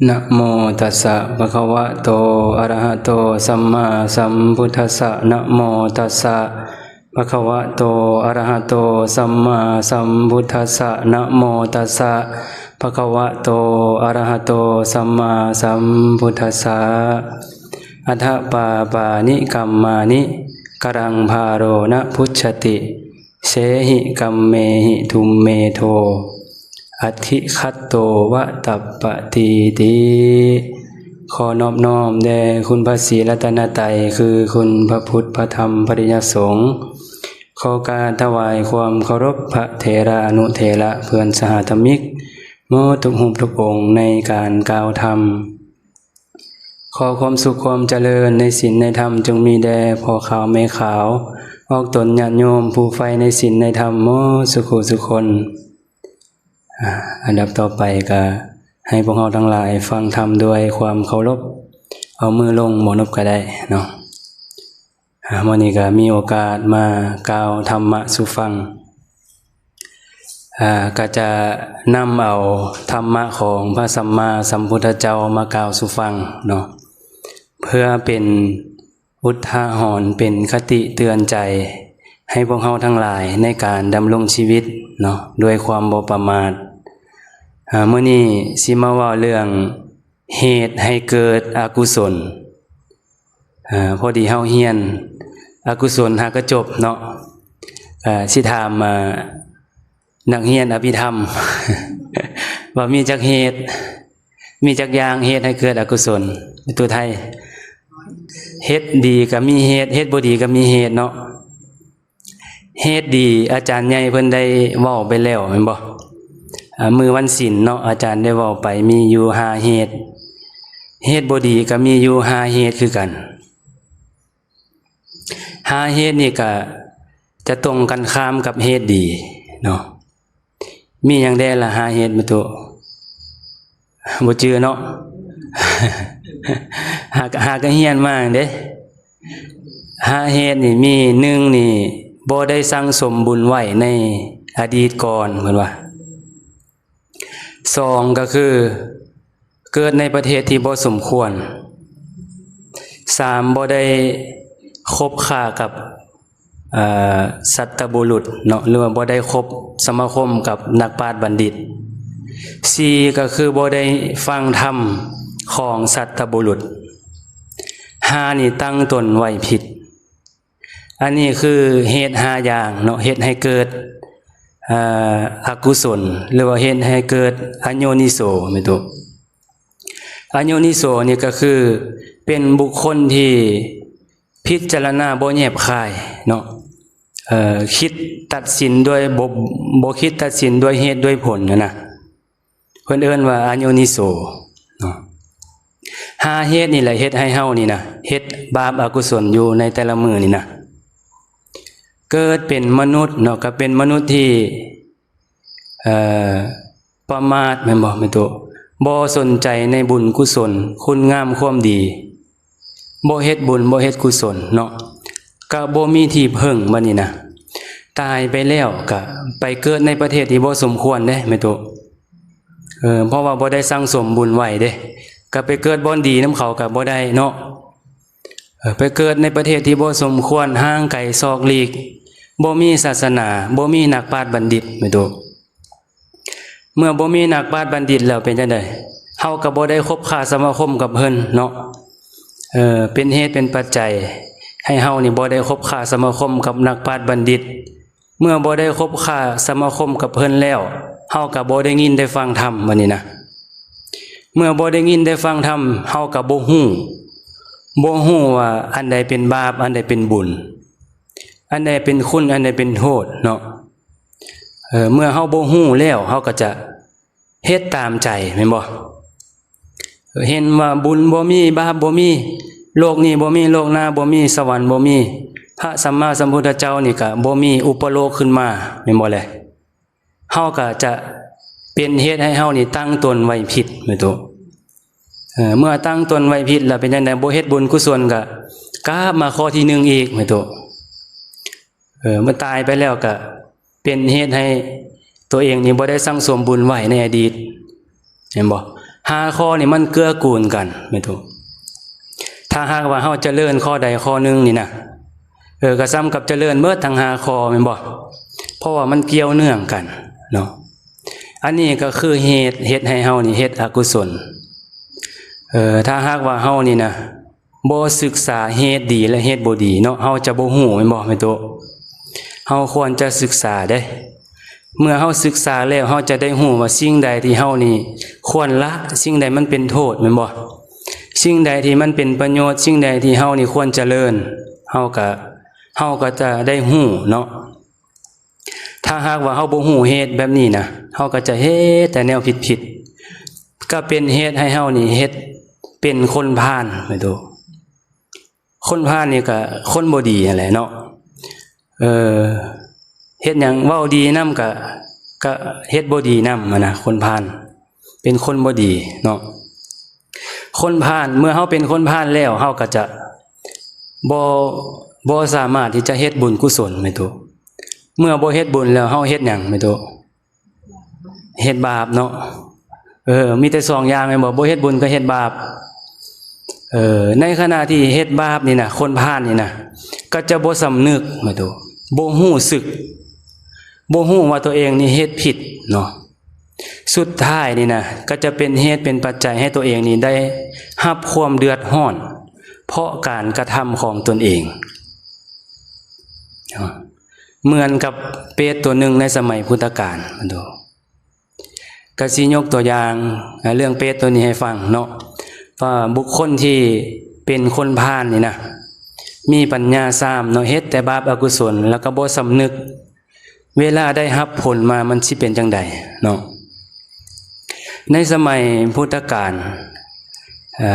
นะโมตัสสะ ภะคะวะโต อะระหะโต สัมมาสัมพุทธัสสะ นะโมตัสสะ ภะคะวะโต อะระหะโต สัมมาสัมพุทธัสสะ นะโมตัสสะ ภะคะวะโต อะระหะโต สัมมาสัมพุทธัสสะ อัฏฐปาปานิ กัมมานิ กรัง ภาโร นะ พุชชติ เสหิ กัมเมหิ ทุมเมโท อัตถิ ขัตโต วะ ตัปปะตีติ ขอนอบน้อมแด่คุณพระศรีรัตนตรัย คือคุณพระพุทธ พระธรรม พระอริยสงฆ์ ขอกราบถวายความเคารพพระเถรานุเถระ เพื่อนสหธรรมิก หมดทุกรูปทุกองค์ในการกล่าวธรรม ขอความสุขความเจริญในศีลในธรรม จงมีแด่พ่อขาวแม่ขาว ออกตนญาติโยมผู้ใฝ่ในศีลในธรรมหมดสุขูสุคน อ่า อันดับต่อไปก็ให้พวกเราทั้งหลายฟังธรรมด้วยความเคารพ เอามือลงหมอนบก็ได้เนาะ อ่า มื้อนี้ก็มีโอกาสมากล่าวธรรมะสู่ฟัง อ่า ก็จะนำเอาธรรมะของพระสัมมาสัมพุทธเจ้ามากล่าวสู่ฟังเนาะ เพื่อเป็นอุทาหรณ์ เป็นคติเตือนใจให้พวกเราทั้งหลายในการดำรงชีวิตเนาะ ด้วยความบ่ประมาท อ่า มื้อนี้สิมาเว้าเรื่องเหตุให้เกิดอกุศล อ่า พอดีเฮาเรียนอกุศลหากะจบเนาะ อ่า สิถาม อ่า นักเรียนอภิธรรม ว่ามีจักเหตุ มีจักอย่างเหตุให้เกิดอกุศล ตัวไทย เหตุดีก็มีเหตุ เหตุบ่ดีก็มีเหตุเนาะ เหตุดีอาจารย์ใหญ่เพิ่นได้เว้าไปแล้วแม่นบ่ อ่า มื้อวันศีลเนาะ อาจารย์ได้เว้าไปมีอยู่ห้าเหตุ เหตุบ่ดีก็มีอยู่ห้าเหตุคือกัน ห้าเหตุนี่ก็จะตรงกันข้ามกับเหตุดีเนาะ มีหยังแด่ละห้าเหตุ แม่ตุ๊ บ่จื่อเนาะ หาก หากะเรียนมาเด้ ห้าเหตุนี่มี หนึ่งนี่ บ่ได้สั่งสมบุญไว้ในอดีตก่อน เพิ่นว่า สองก็คือเกิดในประเทศที่บ่สมควร สาม บ่ได้คบค้ากับ เอ่อ สัตบุรุษเนาะ หรือว่าบ่ได้คบสมาคมกับนักปราชญ์บัณฑิต สี่ ก็คือบ่ได้ฟังธรรมของสัตบุรุษ ห้า นี่ตั้งตนไว้ผิด อันนี้คือเหตุห้าอย่างเนาะ เฮ็ดให้เกิด เอ่อ อกุศล หรือว่าเฮ็ดให้เกิดอโยนิโส แม่นตุ อโยนิโสนี่ก็คือเป็นบุคคลที่พิจารณาบ่แยบคายเนาะ เอ่อ คิดตัดสินด้วยบ่ บ่คิดตัดสินด้วยเหตุด้วยผลนะนะ เพิ่นเอิ้นว่าอโยนิโสเนาะ ห้าเหตุนี่แหละเฮ็ดให้เฮานี่นะ เฮ็ดบาปอกุศลอยู่ในแต่ละมื้อนี่นะ เกิดเป็นมนุษย์เนาะ ก็เป็นมนุษย์ที่ เอ่อ ประมาทแม่นบ่ แม่นตุ บ่สนใจในบุญกุศล คุณงามความดี บ่เฮ็ดบุญ บ่เฮ็ดกุศลเนาะ ก็บ่มีที่พึ่งบัดนี้นะ ตายไปแล้วก็ไปเกิดในประเทศที่บ่สมควรเด้ แม่นตุ เออ เพราะว่าบ่ได้สั่งสมบุญไว้เด้ ก็ไปเกิดบ่อนดีนำเขาก็บ่ได้เนาะ เออ ไปเกิดในประเทศที่บ่สมควร ห่างไกลซอกหลีก บ่มีศาสนา บ่มีนักปราชญ์บัณฑิต แม่นตุ เมื่อบ่มีนักปราชญ์บัณฑิตแล้วเป็นจั่งใด เฮาก็บ่ได้คบค้าสมาคมกับเพิ่นเนาะ เออ เป็นเหตุเป็นปัจจัยให้เฮานี่บ่ได้คบค้าสมาคมกับนักปราชญ์บัณฑิต เมื่อบ่ได้คบค้าสมาคมกับเพิ่นแล้ว เฮาก็บ่ได้ยินได้ฟังธรรมบัดนี้นะ เมื่อบ่ได้ยินได้ฟังธรรม เฮาก็บ่ฮู้ บ่ฮู้ว่าอันใดเป็นบาป อันใดเป็นบุญ อันใดเป็นคุณ อันใดเป็นโทษเนาะ เออ เมื่อเฮาบ่ฮู้แล้ว เฮาก็จะเฮ็ดตามใจ แม่นบ่ เห็นว่าบุญบ่มี บาปบ่มี โลกนี้บ่มี โลกหน้าบ่มี สวรรค์บ่มี พระสัมมาสัมพุทธเจ้านี่ก็บ่มีอุปโลกขึ้นมา แม่นบ่แล เฮาก็จะเป็นเหตุให้เฮานี่ตั้งตนไว้ผิด แม่นตุ เอ่อ เมื่อตั้งตนไว้ผิดแล้วเป็นจั่งใด บ่เฮ็ดบุญกุศลก็กลับมาข้อที่หนึ่งอีก แม่นตุ เอ่อ เมื่อตายไปแล้วก็ เป็นเหตุให้ตัวเองนี่บ่ได้สั่งสมบุญไว้ในอดีต เห็นบ่ ຫ້າຂໍ້ນີ້ມັນເກື້ອກູນກັນແມ່ນບໍ່? ຖ້າຫາກວ່າເຮົາຈະເລີນຂໍ້ໃດຂໍ້ໜຶ່ງນີ້ນະ ເອີ ກໍສ່ຳກັບຈະເລີນເໝິດທັງຫ້າຂໍ້ແມ່ນບໍ່? ເພາະວ່າມັນກ່ຽວເນື່ອງກັນເນາະ. ອັນນີ້ກໍຄືເຫດ ເຮັດໃຫ້ເຮົານີ້ເຮັດອະກຸສົນ. ເອີ ຖ້າຫາກວ່າເຮົານີ້ນະ ບໍ່ສຶກສາເຫດດີ ແລະ ເຫດບໍ່ດີເນາະ ເຮົາຈະບໍ່ຮູ້ແມ່ນບໍ່ແມ່ຕູ້? ເຮົາຄວນຈະສຶກສາເດ້. ເມື່ອເຮົາສຶກສາແລ້ວ ເຮົາຈະໄດ້ຮູ້ວ່າສິ່ງໃດທີ່ເຮົານີ້ຄວນລະ, ສິ່ງໃດມັນເປັນໂທດແມ່ນບໍ່? ສິ່ງໃດທີ່ມັນເປັນປະໂຫຍດ, ສິ່ງໃດທີ່ເຮົານີ້ຄວນຈະເລີນ, ເຮົາກະ, ເຮົາກໍຈະໄດ້ຮູ້ເນາະ. ຖ້າຫາກວ່າເຮົາບໍ່ຮູ້ເຫດແບບນີ້ນະ ເຮົາກໍຈະເຮັດແຕ່ແນວຜິດໆ ກໍເປັນເຫດໃຫ້ເຮົານີ້ເຮັດເປັນຄົນພານແມ່ນບໍ່? ຄົນພານນີ້ກໍຄົນບໍ່ດີຫັ້ນແຫຼະເນາະ. ເອີ ເຮັດຫຍັງເວົ້າດີນຳກໍ, ກໍເຮັດບໍ່ດີນຳຫັ້ນນະ. ຄົນພານເປັນຄົນບໍ່ດີເນາະ. ຄົນພານ, ເມື່ອເຮົາເປັນຄົນພານແລ້ວ ເຮົາກໍຈະບໍ່, ບໍ່ສາມາດທີ່ຈະເຮັດບຸນກຸສົນແມ່ນບໍ່? ເມື່ອບໍ່ເຮັດບຸນແລ້ວ ເຮົາເຮັດຫຍັງແມ່ນບໍ່? ເຮັດບາບເນາະ. ເອີ ມີແຕ່ສອງຢ່າງແມ່ນບໍ່? ບໍ່ເຮັດບຸນກໍເຮັດບາບ. ເອີ ໃນຂະນະທີ່ເຮັດບາບນີ້ນະ ຄົນພານນີ້ນະ ກໍຈະບໍ່ສຳນຶກແມ່ນບໍ່? ບໍ່ຮູ້ສຶກ, ບໍ່ຮູ້ວ່າຕົວເອງນີ້ເຮັດຜິດເນາະ. ສຸດທ້າຍນີ້ນະ ກໍຈະເປັນເຫດເປັນປັດໄຈໃຫ້ຕົວເອງນີ້ໄດ້ຮັບຄວາມເດືອດຮ້ອນ ເພາະການກະທຳຂອງຕົນເອງ. ເໝືອນກັບເປດຕົວໜຶ່ງໃນສະໄໝພຸດທະການ ກະຊິຍົກຕົວຢ່າງເລື່ອງເປດຕົວນີ້ໃຫ້ຟັງເນາະ ວ່າບຸກຄົນທີ່ເປັນຄົນພານນີ້ນະ ມີປັນຍາຊາມເນາະ ເຮັດແຕ່ບາບອະກຸສົນ ແລ້ວກໍບໍ່ສຳນຶກ ເວລາໄດ້ຮັບຜົນມາມັນຊິເປັນຈັ່ງໃດເນາະ. ໃນສະໄໝພຸດທະການ ເອີ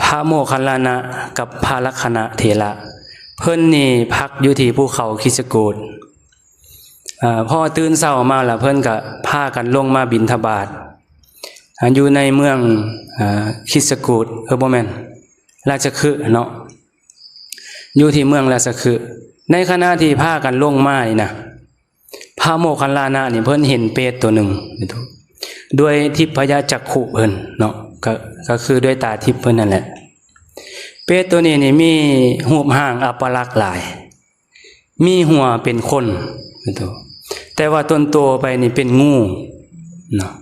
ພະໂມກຄັນລານະກັບພະລັກຂະນະເຖລະ ເພິ່ນນີ້ພັກຢູ່ທີ່ພູເຂົາຄິດສະກູດ. ເອີ ພໍຕື່ນເຊົ້າມາລະ ເພິ່ນກະພາກັນລົງມາບິນທະບາດ ອາ ຢູ່ໃນເມືອງ ອາ ຄິດສະກູດ ເອີ ບໍ່ແມ່ນ ລາຊະຄຶເນາະ ຢູ່ທີ່ເມືອງລາຊະຄຶ. ໃນຂະນະທີ່ພາກັນລົງມານີ້ນະ ພະໂມກຄັນລານະນີ້ເພິ່ນເຫັນເປດຕົວໜຶ່ງ ດ້ວຍທິບພະຍະຈັກຂຸເພິ່ນເນາະ ກໍ ກໍຄືດ້ວຍຕາທິບເພິ່ນນັ້ນແຫຼະ. ເປດຕົວນີ້ນີ້ມີຮູບຮ່າງອັບປະລັກຫຼາຍ ມີຫົວເປັນຄົນ ແມ່ນບໍ່? ແຕ່ວ່າຕົນໂຕໄປນີ້ເປັນງູເນາະ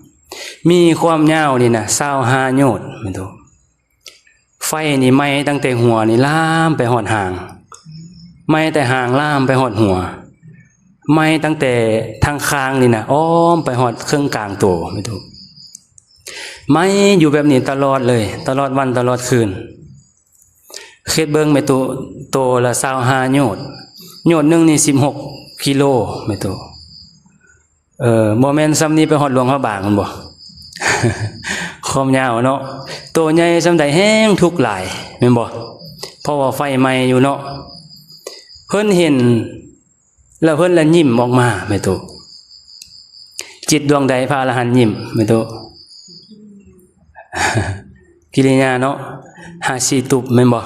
ມີຄວາມຍາວນີ້ນະ ຊາວຫ້າໂຍດ ແມ່ນບໍ່? ໄຟນີ້ໄໝ້ຕັ້ງແຕ່ຫົວນີ້ລາມໄປຮອດຫາງ ໄໝ້ແຕ່ຫາງລາມໄປຮອດຫົວ ໄໝ້ຕັ້ງແຕ່ທາງຄາງນີ້ນະ ອ້ອມໄປຮອດເຄິ່ງກາງໂຕ ແມ່ນບໍ່? ໄໝ້ຢູ່ແບບນີ້ຕະຫຼອດເລີຍ ຕະຫຼອດວັນຕະຫຼອດຄືນ. ຄິດເບິ່ງແມ່ຕູ້ ໂຕລະຊາວຫ້າໂຍດ ໂຍດໜຶ່ງນີ້ສິບຫົກກິໂລແມ່ຕູ້. ເອີ ບໍ່ແມ່ນສ່ຳນີ້ໄປຮອດຫຼວງພະບາງພຸ້ນບໍ່? ຄວາມຍາວເນາະ ໂຕໃຫຍ່ສ່ຳໃດແຮງທຸກຫຼາຍແມ່ນບໍ່? ເພາະວ່າໄຟໄໝ້ຢູ່ເນາະ. ເພິ່ນເຫັນ ແລ້ວເພິ່ນລະຍິ້ມອອກມາແມ່ຕູ້. ຈິດດວງໃດພະອະລະຫັນຍິ້ມແມ່ຕູ້? ກິລິຍາເນາະ ຫາສີຕຸບແມ່ນບໍ່?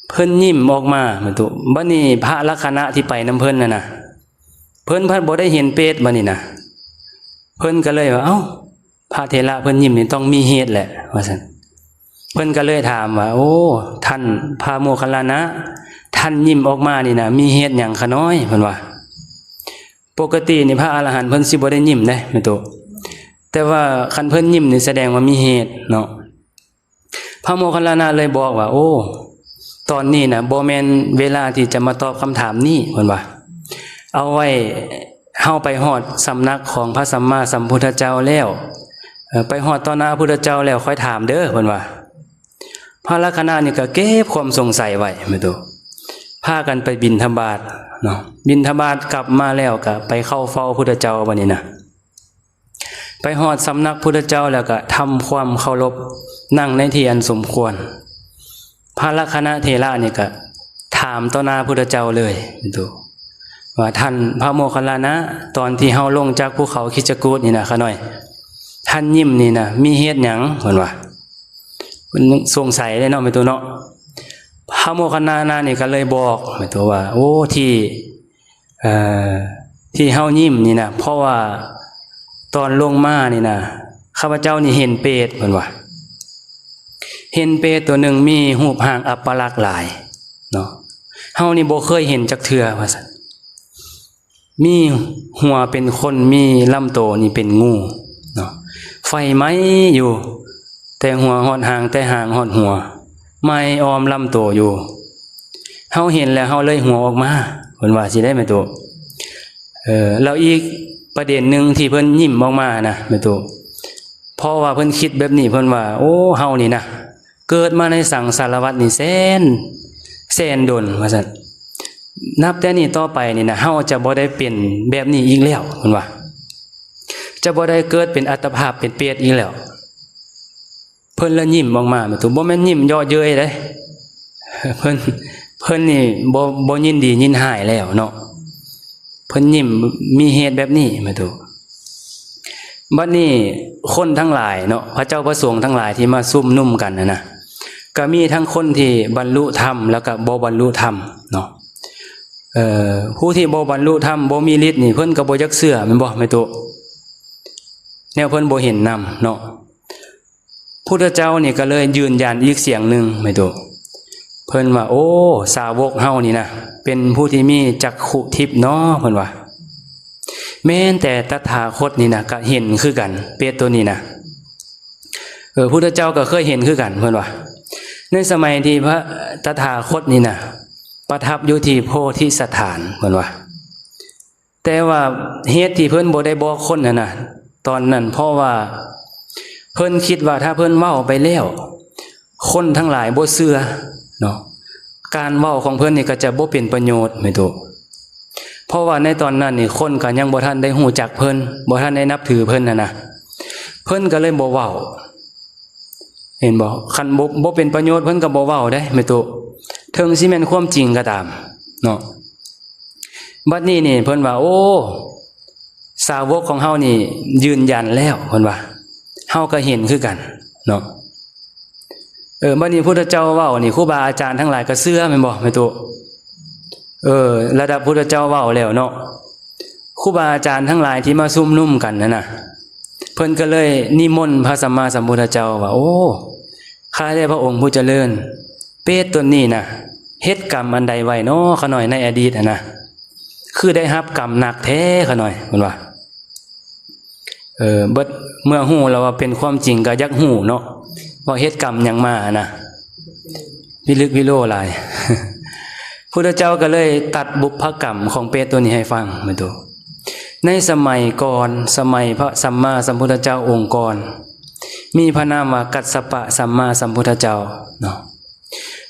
ເພິ່ນຍິ້ມອອກມາແມ່ຕູ້. ບັດນີ້ພະລັກຂະນະທີ່ໄປນຳເພິ່ນນັ້ນນະ ເພິ່ນພັດບໍ່ໄດ້ເຫັນເປດບັດນີ້ນະ ເພິ່ນກໍເລີຍວ່າ ເອົ້າ ພະເຖລະເພິ່ນຍິ້ມນີ້ຕ້ອງມີເຫດແຫຼະ ວ່າຊັ້ນ. ເພິ່ນກໍເລີຍຖາມວ່າ ໂອ້ ທ່ານພະໂມກຄັນລານະ ທ່ານຍິ້ມອອກມານີ້ນະ ມີເຫດຫຍັງຂະນ້ອຍ? ເພິ່ນວ່າ ປົກກະຕິນີ້ພະອະລະຫັນເພິ່ນຊິບໍ່ໄດ້ຍິ້ມເດ້ແມ່ຕູ້ ແຕ່ວ່າຄັນເພິ່ນຍິ້ມນີ້ສະແດງວ່າມີເຫດເນາະ. ພະໂມກຄັນລານະເລີຍບອກວ່າ ໂອ້ ຕອນນີ້ນະ ບໍ່ແມ່ນເວລາທີ່ຈະມາຕອບຄຳຖາມນີ້ ເພິ່ນວ່າ ເອົາໄວ້ເຮົາໄປຮອດສຳນັກຂອງພະສຳມາສຳພຸດທະເຈົ້າແລ້ວ ເອີ ໄປຮອດຕໍ່ໜ້າພະພຸດທະເຈົ້າແລ້ວຄ່ອຍຖາມເດີ ເພິ່ນວ່າ. ພະລັກຂະນະນີ້ກໍເກັບຄວາມສົງໄສໄວ້ແມ່ຕູ້ ພາກັນໄປບິນທະບາດເນາະ ບິນທະບາດກັບມາແລ້ວກໍໄປເຂົ້າເຝົ້າພະພຸດທະເຈົ້າບັດນີ້ນະ. ໄປຮອດສຳນັກພຸດທະເຈົ້າແລ້ວກໍທຳຄວາມເຄົາລົບ ນັ່ງໃນທີ່ອັນສົມຄວນ. ພະລັກຂະນະເຖລະນີ້ກໍຖາມຕໍ່ໜ້າພຸດທະເຈົ້າເລີຍ ແມ່ນບໍ່ ວ່າ ທ່ານພະໂມກຄັນລານະ ຕອນທີ່ເຮົາລົງຈາກພູເຂົາຄິດຈະກູດນີ້ນະ ຂະນ້ອຍ ທ່ານຍິ້ມນີ້ນະ ມີເຫດຫຍັງ? ເພິ່ນວ່າ ເພິ່ນສົງໄສເດ້ເນາະ ແມ່ຕູ້ເນາະ. ພະໂມກຄັນລານະນີ້ກໍເລີຍບອກ ແມ່ນບໍ່ ວ່າ ໂອ້ ທີ່ ເອີ ທີ່ເຮົາຍິ້ມນີ້ນະ ເພາະວ່າຕອນລົງມານີ້ນະ ຂ້າພະເຈົ້ານີ້ເຫັນເປດ ເພິ່ນວ່າ ເຫັນເປດຕົວໜຶ່ງມີຮູບຮ່າງອັບປະລັກຫຼາຍເນາະ ເຮົານີ້ບໍ່ເຄີຍເຫັນຈັກເທື່ອ ວ່າຊັ້ນ. ມີຫົວເປັນຄົນ ມີລຳໂຕນີ້ເປັນງູເນາະ ໄຟໄໝ້ຢູ່ ແຕ່ຫົວຮອດຫາງ ແຕ່ຫາງຮອດຫົວ ໄໝ້ອ້ອມລຳໂຕຢູ່. ເຮົາເຫັນແລ້ວເຮົາເລີຍຫົວອອກມາ ເພິ່ນວ່າຊີ້ເດ້ແມ່ຕູ້. ເອີ ແລ້ວອີກປະເດັນໜຶ່ງທີ່ເພິ່ນຍິ້ມອອກມານະແມ່ຕູ້ ເພາະວ່າເພິ່ນຄິດແບບນີ້ ເພິ່ນວ່າ ໂອ້ ເຮົານີ້ນະ ເກີດມາໃນສັງສາລະວັດນີ້ແສນ ແສນດົນ ວ່າຊັ້ນ. ນັບແຕ່ນີ້ຕໍ່ໄປນີ້ນະ ເຮົາຈະບໍ່ໄດ້ເປັນແບບນີ້ອີກແລ້ວ ເພິ່ນວ່າ ຈະບໍ່ໄດ້ເກີດເປັນອັດຕະພາບເປັນເປດອີກແລ້ວ. ເພິ່ນລະຍິ້ມອອກມາແມ່ຕູ້ ບໍ່ແມ່ນຍິ້ມເຍາະເຍີ້ຍເດ້ ເພິ່ນ ເພິ່ນນີ້ບໍ່ ບໍ່ຍິນດີຍິນຮ້າຍແລ້ວເນາະ ເພິ່ນຍິ້ມມີເຫດແບບນີ້ແມ່ຕູ້. ບັດນີ້ຄົນທັງຫຼາຍເນາະ ພະເຈົ້າພະສົງທັງຫຼາຍທີ່ມາຊຸມນຸມກັນຫັ້ນນະ ກະມີທັງຄົນທີ່ບັນລຸທຳ ແລ້ວກະບໍ່ບັນລຸທຳເນາະ. ເອີ ຜູ້ທີ່ບໍ່ບັນລຸທຳ ບໍ່ມີລິດນີ້ ເພິ່ນກະບໍ່ຢາກເຊື່ອແມ່ນບໍ່ແມ່ຕູ້? ແນວເພິ່ນບໍ່ເຫັນນຳເນາະ. ພຸດທະເຈົ້ານີ້ກະເລີຍຢືນຢັນອີກສຽງໜຶ່ງແມ່ຕູ້ ເພິ່ນວ່າ ໂອ້ ສາວົກເຮົານີ້ນະ ເປັນຜູ້ທີ່ມີຈັກຂຸທິບເນາະ ເພິ່ນວ່າ ແມ່ນແຕ່ຕະຖາຄົດນີ້ນະ ກະເຫັນຄືກັນ ເປດໂຕນີ້ນະ. ເອີ ພຸດທະເຈົ້າກະເຄີຍເຫັນຄືກັນ ເພິ່ນວ່າ ໃນສະໄໝທີ່ພະຕະຖາຄົດນີ້ນະ ປະທັບຢູ່ທີ່ໂພທິສະຖານ ເພິ່ນວ່າ ແຕ່ວ່າເຫດທີ່ເພິ່ນບໍ່ໄດ້ບອກຄົນຫັ້ນນະ ຕອນນັ້ນ ເພາະວ່າເພິ່ນຄິດວ່າຖ້າເພິ່ນເວົ້າໄປແລ້ວ ຄົນທັງຫຼາຍບໍ່ເຊື່ອເນາະ ການເວົ້າຂອງເພິ່ນນີ້ກະຈະບໍ່ເປັນປະໂຫຍດແມ່ຕູ້ ເພາະວ່າໃນຕອນນັ້ນນີ້ ຄົນກະຍັງບໍ່ທັນໄດ້ຮູ້ຈັກເພິ່ນ ບໍ່ທັນໄດ້ນັບຖືເພິ່ນຫັ້ນນະ ເພິ່ນກະເລີຍບໍ່ເວົ້າ. ເຫັນບໍ່? ຄັນບໍ່ ບໍ່ເປັນປະໂຫຍດ ເພິ່ນກະບໍ່ເວົ້າເດ້ແມ່ຕູ້ ເຖິງຊິແມ່ນຄວາມຈິງກະຕາມເນາະ. ບັດນີ້ນີ້ເພິ່ນວ່າ ໂອ້ ສາວົກຂອງເຮົານີ້ຢືນຢັນແລ້ວ ເພິ່ນວ່າ ເຮົາກະເຫັນຄືກັນເນາະ. ເອີ ບັດນີ້ພຸດທະເຈົ້າເວົ້ານີ້ ຄູບາອາຈານທັງຫຼາຍກະເຊື່ອແມ່ນບໍ່ແມ່ຕູ້? ເອີ ລະດັບພຸດທະເຈົ້າເວົ້າແລ້ວເນາະ ຄູບາອາຈານທັງຫຼາຍທີ່ມາຊຸມນຸມກັນຫັ້ນນະ ເພິ່ນກະເລີຍນິມົນພະສຳມາສຳພຸດທະເຈົ້າວ່າ ໂອ້ ຂ້າແດ່ພະອົງຜູ້ຈະເລີນ ເປດຕົນນີ້ນະ ເຮັດກຳອັນໃດໄວ້ເນາະ ຂະໜ້ອຍໃນອະດີດຫັ້ນນະ ຄືໄດ້ຮັບກຳໜັກແທ້ຂະໜ້ອຍ ເພິ່ນວ່າ. ເອີ ເບິດເມື່ອຮູ້ແລ້ວວ່າເປັນຄວາມຈິງກະຢາກຮູ້ເນາະ ວ່າເຮັດກຳຫຍັງມາຫັ້ນນະ ພິລຶກພິໂລຫຼາຍ. ພຸດທະເຈົ້າກະເລີຍຕັດບຸບພະກຳຂອງເປດໂຕນີ້ໃຫ້ຟັງແມ່ຕູ້. ໃນສະໄໝກ່ອນ ສະໄໝພະສຳມາສຳພຸດທະເຈົ້າອົງກ່ອນ ມີພະນາມວ່າກັດສະປະສຳມາສຳພຸດທະເຈົ້າເນາະ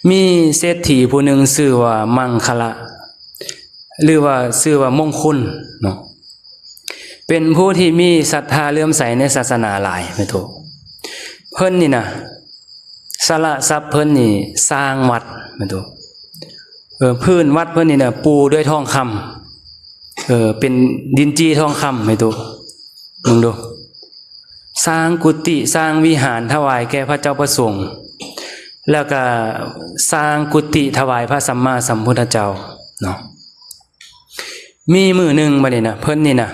ມີເສດຖີຜູ້ໜຶ່ງຊື່ວ່າມັງຄະລະ ຫຼືວ່າຊື່ວ່າມົງຄຸນເນາະ ເປັນຜູ້ທີ່ມີສັດທາເຫຼື້ອມໃສໃນສາສະໜາຫຼາຍແມ່ຕູ້. ເພິ່ນນີ້ນະ ສະລະຊັບເພິ່ນນີ້ສ້າງວັດແມ່ຕູ້. ເອີ ພື້ນວັດເພິ່ນນີ້ນະປູດ້ວຍທອງຄຳ ເອີ ເປັນດິນຈີ່ທອງຄຳແມ່ຕູ້ ເບິ່ງດູ. ສ້າງກຸຕິ ສ້າງວິຫານຖວາຍແກ່ພະເຈົ້າພະສົງ ແລ້ວກະສ້າງກຸຕິຖວາຍພະສຳມາສຳພຸດທະເຈົ້າເນາະ. ມີມື້ໜຶ່ງບັດນີ້ນະ ເພິ່ນນີ້ນະ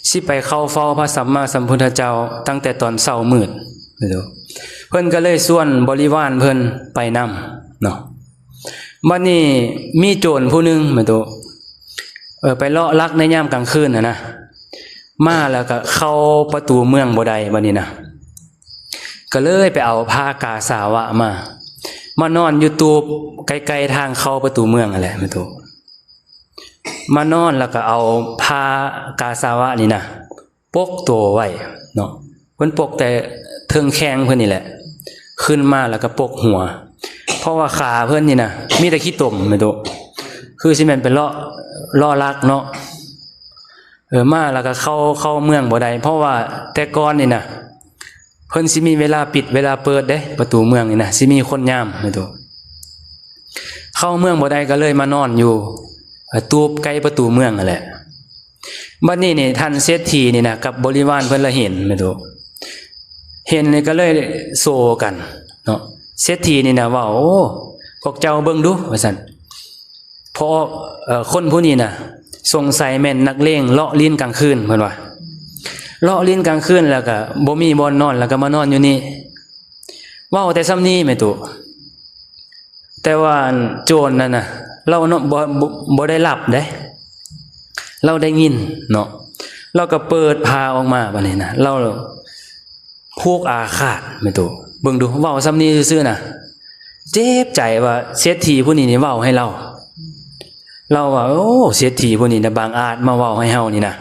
ຊິໄປເຂົ້າເຝົ້າພະສຳມາສຳພຸດທະເຈົ້າຕັ້ງແຕ່ຕອນເຊົ້າມືດ ເພິ່ນກະເລີຍຊວນບໍລິວານເພິ່ນໄປນຳເນາະ. ບັດນີ້ມີໂຈນຜູ້ໜຶ່ງແມ່ນໂຕ ເອີ ໄປເລາະລັກໃນຍາມກາງຄືນຫັ້ນນະ ມາແລ້ວກະເຂົ້າປະຕູເມືອງບໍ່ໄດ້ບັດນີ້ນະ ກະເລີຍໄປເອົາຜ້າກາສາວະມາ ມານອນຢູ່ຕູບໃກ້ໆທາງເຂົ້າປະຕູເມືອງຫັ້ນແຫຼະແມ່ນໂຕ. ມານອນແລ້ວກະເອົາຜ້າກາສາວະນີ້ນະປົກໂຕໄວ້ເນາະ ເພິ່ນປົກແຕ່ເທິງແຂ້ງເພິ່ນນີ້ແຫຼະ ຂຶ້ນມາແລ້ວກະປົກຫົວ ເພາະວ່າຂາເພິ່ນນີ້ນະມີແຕ່ຂີ້ຕົມແມ່ນໂຕ ຄືຊິແມ່ນໄປເລາະ ເລາະລັກເນາະ. ເອີ ມາແລ້ວກະເຂົ້າ ເຂົ້າເມືອງບໍ່ໄດ້ ເພາະວ່າແຕ່ກ່ອນນີ້ນະ ເພິ່ນຊິມີເວລາປິດເວລາເປີດເດ້ ປະຕູເມືອງນີ້ນະ ຊິມີຄົນຍາມແມ່ນໂຕ. ເຂົ້າເມືອງບໍ່ໄດ້ກະເລີຍມານອນຢູ່ ເອີ ຕູບໃກ້ປະຕູເມືອງຫັ້ນແຫຼະ. ບັດນີ້ນີ້ທ່ານເສດຖີນີ້ນະ ກັບບໍລິວານເພິ່ນລະເຫັນແມ່ນໂຕ ເຫັນນີ້ກະເລີຍໂຊກັນເນາະ. ເສດຖີນີ້ນະເວົ້າ ໂອ້ ພວກເຈົ້າເບິ່ງດູ ວ່າຊັ້ນ ເພາະ ເອີ ຄົນຜູ້ນີ້ນະ ສົງໄສແມ່ນນັກເລງເລາະລີ້ນກາງຄືນ ເພິ່ນວ່າ. ເລາະຫຼິ້ນກາງຄືນ ແລ້ວກໍບໍ່ມີບ່ອນນອນ ແລ້ວກໍມານອນຢູ່ນີ້. ເວົ້າແຕ່ສ່ຳນີ້ແມ່ຕູ້. ແຕ່ວ່າອັນໂຈນນັ້ນນະ ລາວເນາະ ບໍ່ ບໍ່ ບໍ່ໄດ້ຫຼັບເດ້ ລາວໄດ້ຍິນເນາະ. ລາວກໍເປີດຜ້າອອກມາບາດນີ້ນະ ລາວຜູກອາຄາດແມ່ຕູ້. ເບິ່ງດູ ເວົ້າສ່ຳນີ້ຊື່ໆນະ ເຈັບໃຈວ່າເສດຖີຜູ້ນີ້ນີ້ເວົ້າໃຫ້ລາວ. ລາວວ່າ ໂອ້ ເສດຖີຜູ້ນີ້ນະ ບັງອາດມາເວົ້າໃຫ້ເຮົານີ້ນະ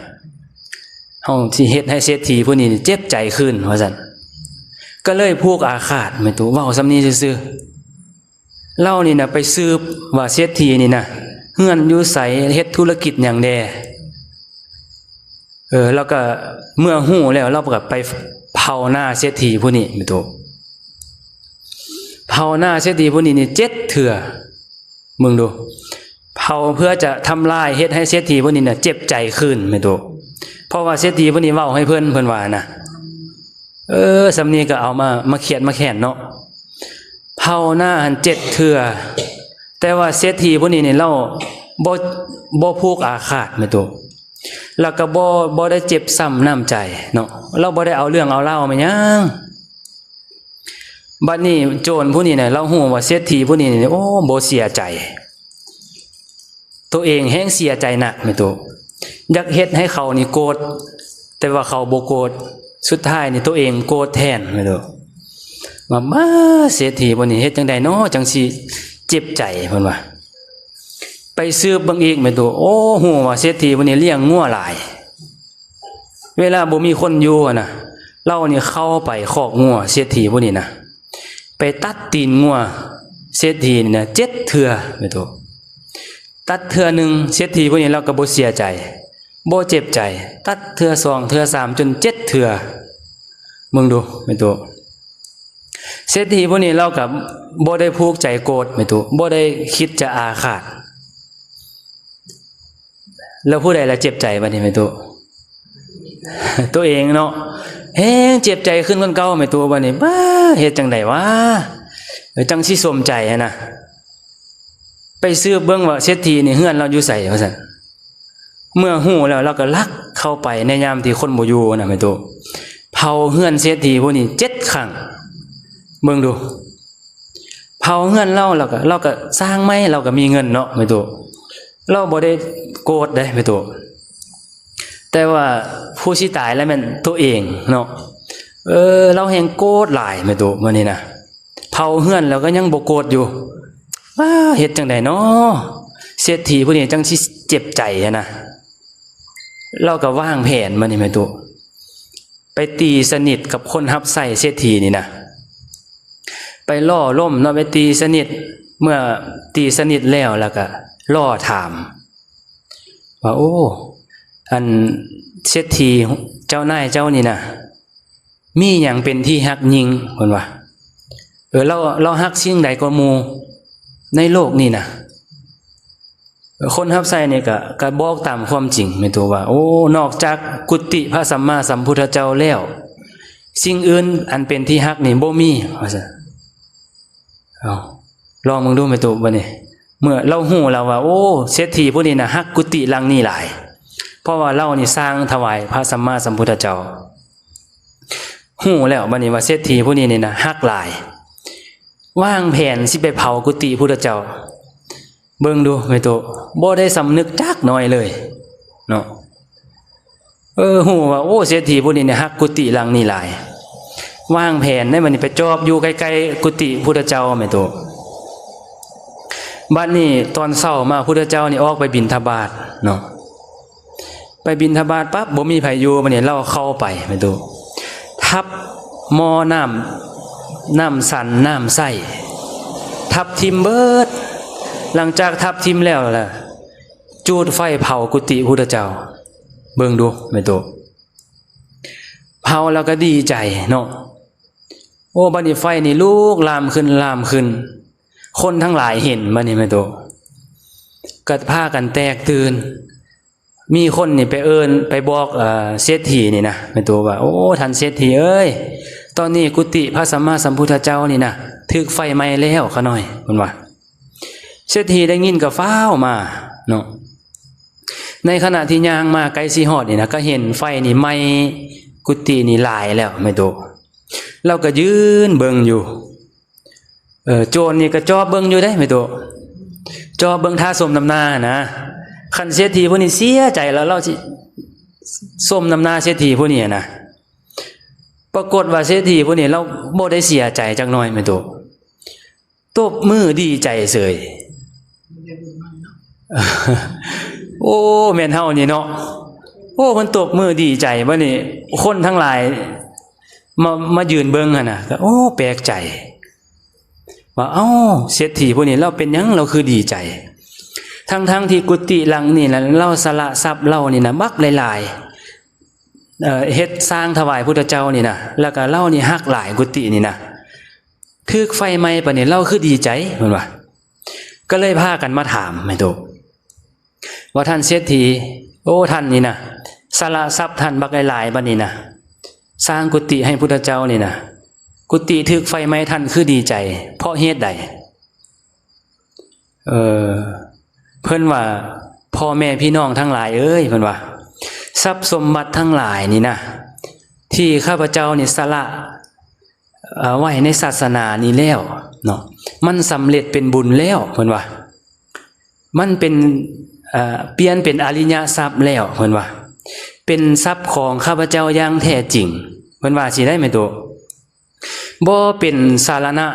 ເຮົາຊິເຮັດໃຫ້ເສດຖີຜູ້ນີ້ນີ້ເຈັບໃຈຄືນ ວ່າຊັ້ນ. ກໍເລີຍຜູກອາຄາດແມ່ຕູ້ ເວົ້າສ່ຳນີ້ຊື່ໆ. ລາວນີ້ນະໄປສືບວ່າເສດຖີນີ້ນະ ເຮືອນຢູ່ໃສ ເຮັດທຸລະກິດຫຍັງແດ່. ເອີ ລາວກໍເມື່ອຮູ້ແລ້ວ ລາວກໍໄປເຜົາໜ້າເສດຖີຜູ້ນີ້ແມ່ຕູ້. ເຜົາໜ້າເສດຖີຜູ້ນີ້ນີ້ເຈັດເທື່ອ. ເບິ່ງດູ ເຜົາເພື່ອຈະທຳລາຍ ເຮັດໃຫ້ເສດຖີຜູ້ນີ້ນະເຈັບໃຈຄືນແມ່ຕູ້. ເພາະວ່າເສດຖີຜູ້ນີ້ເວົ້າໃຫ້ເພິ່ນ ເພິ່ນວ່ານະ. ເອີ ສ່ຳນີ້ກໍເອົາມາ ມາຄຽດມາແຄ້ນເນາະ. ເຜົາໜ້າຫັ້ນເຈັດເທື່ອ ແຕ່ວ່າເສດຖີຜູ້ນີ້ນີ້ລາວບໍ່ ບໍ່ຜູກອາຄາດແມ່ຕູ້. ແລ້ວກໍບໍ່ ບໍ່ໄດ້ເຈັບຊ້ຳນ້ຳໃຈເນາະ ລາວບໍ່ໄດ້ເອົາເລື່ອງເອົາລາວມາຫຍັງ. ບັດນີ້ໂຈນຜູ້ນີ້ນະ ລາວຮູ້ວ່າເສດຖີຜູ້ນີ້ນີ້ ໂອ້ ບໍ່ເສຍໃຈ. ໂຕເອງແຮງເສຍໃຈໜັກແມ່ຕູ້. ຢາກເຮັດໃຫ້ເຂົານີ້ໂກດ ແຕ່ວ່າເຂົາບໍ່ໂກດ. ສຸດທ້າຍນີ້ໂຕເອງໂກດແທນແມ່ຕູ້. ວ່າ ມາ ເສດຖີຜູ້ນີ້ເຮັດຈັ່ງໃດເນາະ ຈັ່ງຊິເຈັບໃຈ ເພິ່ນວ່າ. ໄປສືບເບິ່ງອີກແມ່ຕູ້ ໂອ້ ຮູ້ວ່າເສດຖີຜູ້ນີ້ລ້ຽງງົວຫຼາຍ. ເວລາບໍ່ມີຄົນຢູ່ຫັ້ນນະ ລາວນີ້ເຂົ້າໄປຄອກງົວເສດຖີຜູ້ນີ້ນະ ໄປຕັດຕີນງົວເສດຖີນີ້ນະເຈັດເທື່ອແມ່ຕູ້. ຕັດເທື່ອໜຶ່ງ ເສດຖີຜູ້ນີ້ລາວກໍບໍ່ເສຍໃຈ ບໍ່ເຈັບໃຈ. ຕັດເທື່ອສອງ ເທື່ອສາມ ຈົນເຈັດເທື່ອ. ເບິ່ງດູແມ່ຕູ້. ເສດຖີຜູ້ນີ້ລາວກໍບໍ່ໄດ້ຜູກໃຈໂກດແມ່ຕູ້ ບໍ່ໄດ້ຄິດຈະອາຄາດ. ແລ້ວຜູ້ໃດລະເຈັບໃຈບັດນີ້ແມ່ຕູ້? ໂຕເອງເນາະ ແຮງເຈັບໃຈຂຶ້ນກວ່າເກົ່າແມ່ຕູ້. ບັດນີ້ ບ້າ ເຮັດຈັ່ງໃດຫວາ ຈັ່ງຊິສົມໃຈຫັ້ນນະ. ໄປສືບເບິ່ງວ່າເສດຖີນີ້ເຮືອນລາວຢູ່ໃສ ວ່າຊັ້ນ. ເມື່ອຮູ້ແລ້ວ ລາວກໍລັກເຂົ້າໄປໃນຍາມທີ່ຄົນບໍ່ຢູ່ນະແມ່ຕູ້. ເຜົາເຮືອນເສດຖີຜູ້ນີ້ເຈັດຄັ້ງ. ເບິ່ງດູ ເຜົາເຮືອນລາວ ລາວກໍ ລາວກໍສ້າງໃໝ່ ລາວກໍມີເງິນເນາະແມ່ຕູ້. ລາວບໍ່ໄດ້ໂກດເດ້ແມ່ຕູ້ ແຕ່ວ່າຜູ້ຊິຕາຍລະແມ່ນໂຕເອງເນາະ. ເອີ ລາວແຮງໂກດຫຼາຍແມ່ຕູ້ ມື້ນີ້ນະ. ເຜົາເຮືອນແລ້ວກໍຍັງບໍ່ໂກດຢູ່. ວ້າ ເຮັດຈັ່ງໃດເນາະ ເສດຖີຜູ້ນີ້ຈັ່ງຊິເຈັບໃຈຫັ້ນນະ. ລາວກໍວາງແຜນມານີ້ແມ່ຕູ້ ໄປຕີສະໜິດກັບຄົນຮັບໃຊ້ເສດຖີນີ້ນະ ໄປຫຼໍ່ລົ້ມເນາະ ໄປຕີສະໜິດ. ເມື່ອຕີສະໜິດແລ້ວ ແລ້ວກໍຫຼໍ່ຖາມວ່າ ໂອ້ ອັນເສດຖີເຈົ້ານາຍເຈົ້ານີ້ນະ ມີຫຍັງເປັນທີ່ຮັກຍິ່ງ ເພິ່ນວ່າ. ເອີ ລາວ ລາວຮັກສິ່ງໃດກວ່າໝູ່ໃນໂລກນີ້ນະ? ເອີ ຄົນຮັບໃຊ້ນີ້ກະ ກະບອກຕາມຄວາມຈິງແມ່ນຕົວະວ່າ ໂອ້ ນອກຈາກກຸຕິພະສຳມາສຳພຸດທະເຈົ້າແລ້ວ ສິ່ງອື່ນອັນເປັນທີ່ຮັກນີ້ບໍ່ມີ ວ່າຊັ້ນ. ເອົາ ລອງເບິ່ງດູແມ່ຕູ້ ບັດນີ້ ເມື່ອລາວຮູ້ແລ້ວວ່າ ໂອ້ ເສດຖີຜູ້ນີ້ນະ ຮັກກຸຕິຫຼັງນີ້ຫຼາຍ ເພາະວ່າລາວນີ້ສ້າງຖວາຍພະສຳມາສຳພຸດທະເຈົ້າ. ຮູ້ແລ້ວບັດນີ້ວ່າເສດຖີຜູ້ນີ້ນີ້ນະ ຮັກຫຼາຍ ວາງແຜນຊິໄປເຜົາກຸຕິພຸດທະເຈົ້າ. ເບິ່ງດູແມ່ຕູ້ ບໍ່ໄດ້ສຳນຶກຈັກໜ້ອຍເລີຍເນາະ. ເອີ ຮູ້ວ່າ ໂອ້ ເສດຖີຜູ້ນີ້ນີ້ຮັກກຸຕິຫຼັງນີ້ຫຼາຍ ວາງແຜນໃນບັດນີ້ໄປຈອບຢູ່ໃກ້ໆກຸຕິພຸດທະເຈົ້າແມ່ຕູ້. ບັດນີ້ຕອນເຊົ້າມາ ພຸດທະເຈົ້ານີ້ອອກໄປບິນທະບາດເນາະ. ໄປບິນທະບາດປັບ ບໍ່ມີໃຜຢູ່ ບັດນີ້ລາວເຂົ້າໄປແມ່ຕູ້ ທັບໝໍ້ນ້ຳ ນ້ຳສັນ ນ້ຳໃສ ທັບຖິ້ມເບີດ. ຫຼັງຈາກທັບຖິ້ມແລ້ວລະ ຈູດໄຟເຜົາກຸຕິພຸດທະເຈົ້າ. ເບິ່ງດູແມ່ຕູ້ ເຜົາແລ້ວກໍດີໃຈເນາະ. ໂອ້ ບັດນີ້ໄຟນີ້ລຸກລາມຂຶ້ນ ລາມຂຶ້ນ ຄົນທັງຫຼາຍເຫັນບັດນີ້ແມ່ຕູ້ ກໍພາກັນແຕກຕື່ນ. ມີຄົນນີ້ໄປເອີ້ນ ໄປບອກ ເອີ ເສດຖີນີ້ນະແມ່ຕູ້ວ່າ ໂອ້ ທ່ານເສດຖີເອີຍ ຕອນນີ້ກຸຕິພະສຳມາສຳພຸດທະເຈົ້ານີ້ນະ ຖືກໄຟໄໝ້ແລ້ວຂະນ້ອຍ ເພິ່ນວ່າ. ເສດຖີໄດ້ຍິນກໍຟ້າວມາເນາະ. ໃນຂະນະທີ່ຍ່າງມາໃກ້ຊິຮອດນີ້ນະ ກໍເຫັນໄຟນີ້ໄໝ້ ກຸຕິນີ້ຫຼາຍແລ້ວແມ່ຕູ້. ລາວກໍຢືນເບິ່ງຢູ່. ເອີ ໂຈນນີ້ກໍຈອບເບິ່ງຢູ່ເດ້ແມ່ຕູ້, ຈອບເບິ່ງຖ້າສົມນ້ຳໜ້ານະ. ຄັນເສດຖີຜູ້ນີ້ເສຍໃຈແລ້ວ ລາວຊິສົມນ້ຳໜ້າເສດຖີຜູ້ນີ້ນະ. ປາກົດວ່າເສດຖີຜູ້ນີ້ລາວບໍ່ໄດ້ເສຍໃຈຈັກໜ້ອຍແມ່ຕູ້. ຕົບມືດີໃຈເສີຍ. ໂອ້ ແມ່ນເຮົານີ້ເນາະ. ໂອ້ ເພິ່ນຕົບມືດີໃຈ. ບັດນີ້ຄົນທັງຫຼາຍມາ ມາຢືນເບິ່ງຫັ້ນນະ, ກໍ ໂອ້ ແປກໃຈວ່າ ເອົ້າ ເສດຖີຜູ້ນີ້ລາວເປັນຫຍັງ ລາວຄືດີໃຈ? ທັງໆທີ່ກຸຕິຫຼັງນີ້ນະ ລາວສະຫຼະຊັບລາວນີ້ນະ ບັກຫຼາຍໆ, ເຮັດສ້າງຖວາຍພຸດທະເຈົ້ານີ້ນະ, ແລ້ວກໍລາວນີ້ຮັກຫຼາຍກຸຕິນີ້ນະ. ຖືກໄຟໄໝ້ປານນີ້ ລາວຄືດີໃຈ ເພິ່ນວ່າ. ກໍເລີຍພາກັນມາຖາມແມ່ຕູ້ ວ່າ ທ່ານເສດຖີ, ໂອ້ ທ່ານນີ້ນະ ສະຫຼະຊັບທ່ານບັກຫຼາຍໆ ບັດນີ້ນະ ສ້າງກຸຕິໃຫ້ພຸດທະເຈົ້ານີ້ນະ, ກຸຕິຖືກໄຟໄໝ້ ທ່ານຄືດີໃຈ ເພາະເຫດໃດ? ເອີ ເພິ່ນວ່າ ພໍ່ແມ່ພີ່ນ້ອງທັງຫຼາຍເອີຍ ເພິ່ນວ່າ ຊັບສົມບັດທັງຫຼາຍນີ້ນະ ທີ່ຂ້າພະເຈົ້ານີ້ສະຫຼະ ເອີ ໄວ້ໃນສາສະໜານີ້ແລ້ວເນາະ ມັນສຳເລັດເປັນບຸນແລ້ວ ເພິ່ນວ່າ ມັນເປັນ ເອີ ປ່ຽນເປັນອະລິຍະຊັບແລ້ວ ເພິ່ນວ່າ ເປັນຊັບຂອງຂ້າພະເຈົ້າຢ່າງແທ້ຈິງ ເພິ່ນວ່າຊີ້ໄດ໋ແມ່ຕູ້. ບໍ່ເປັນສາລະນະ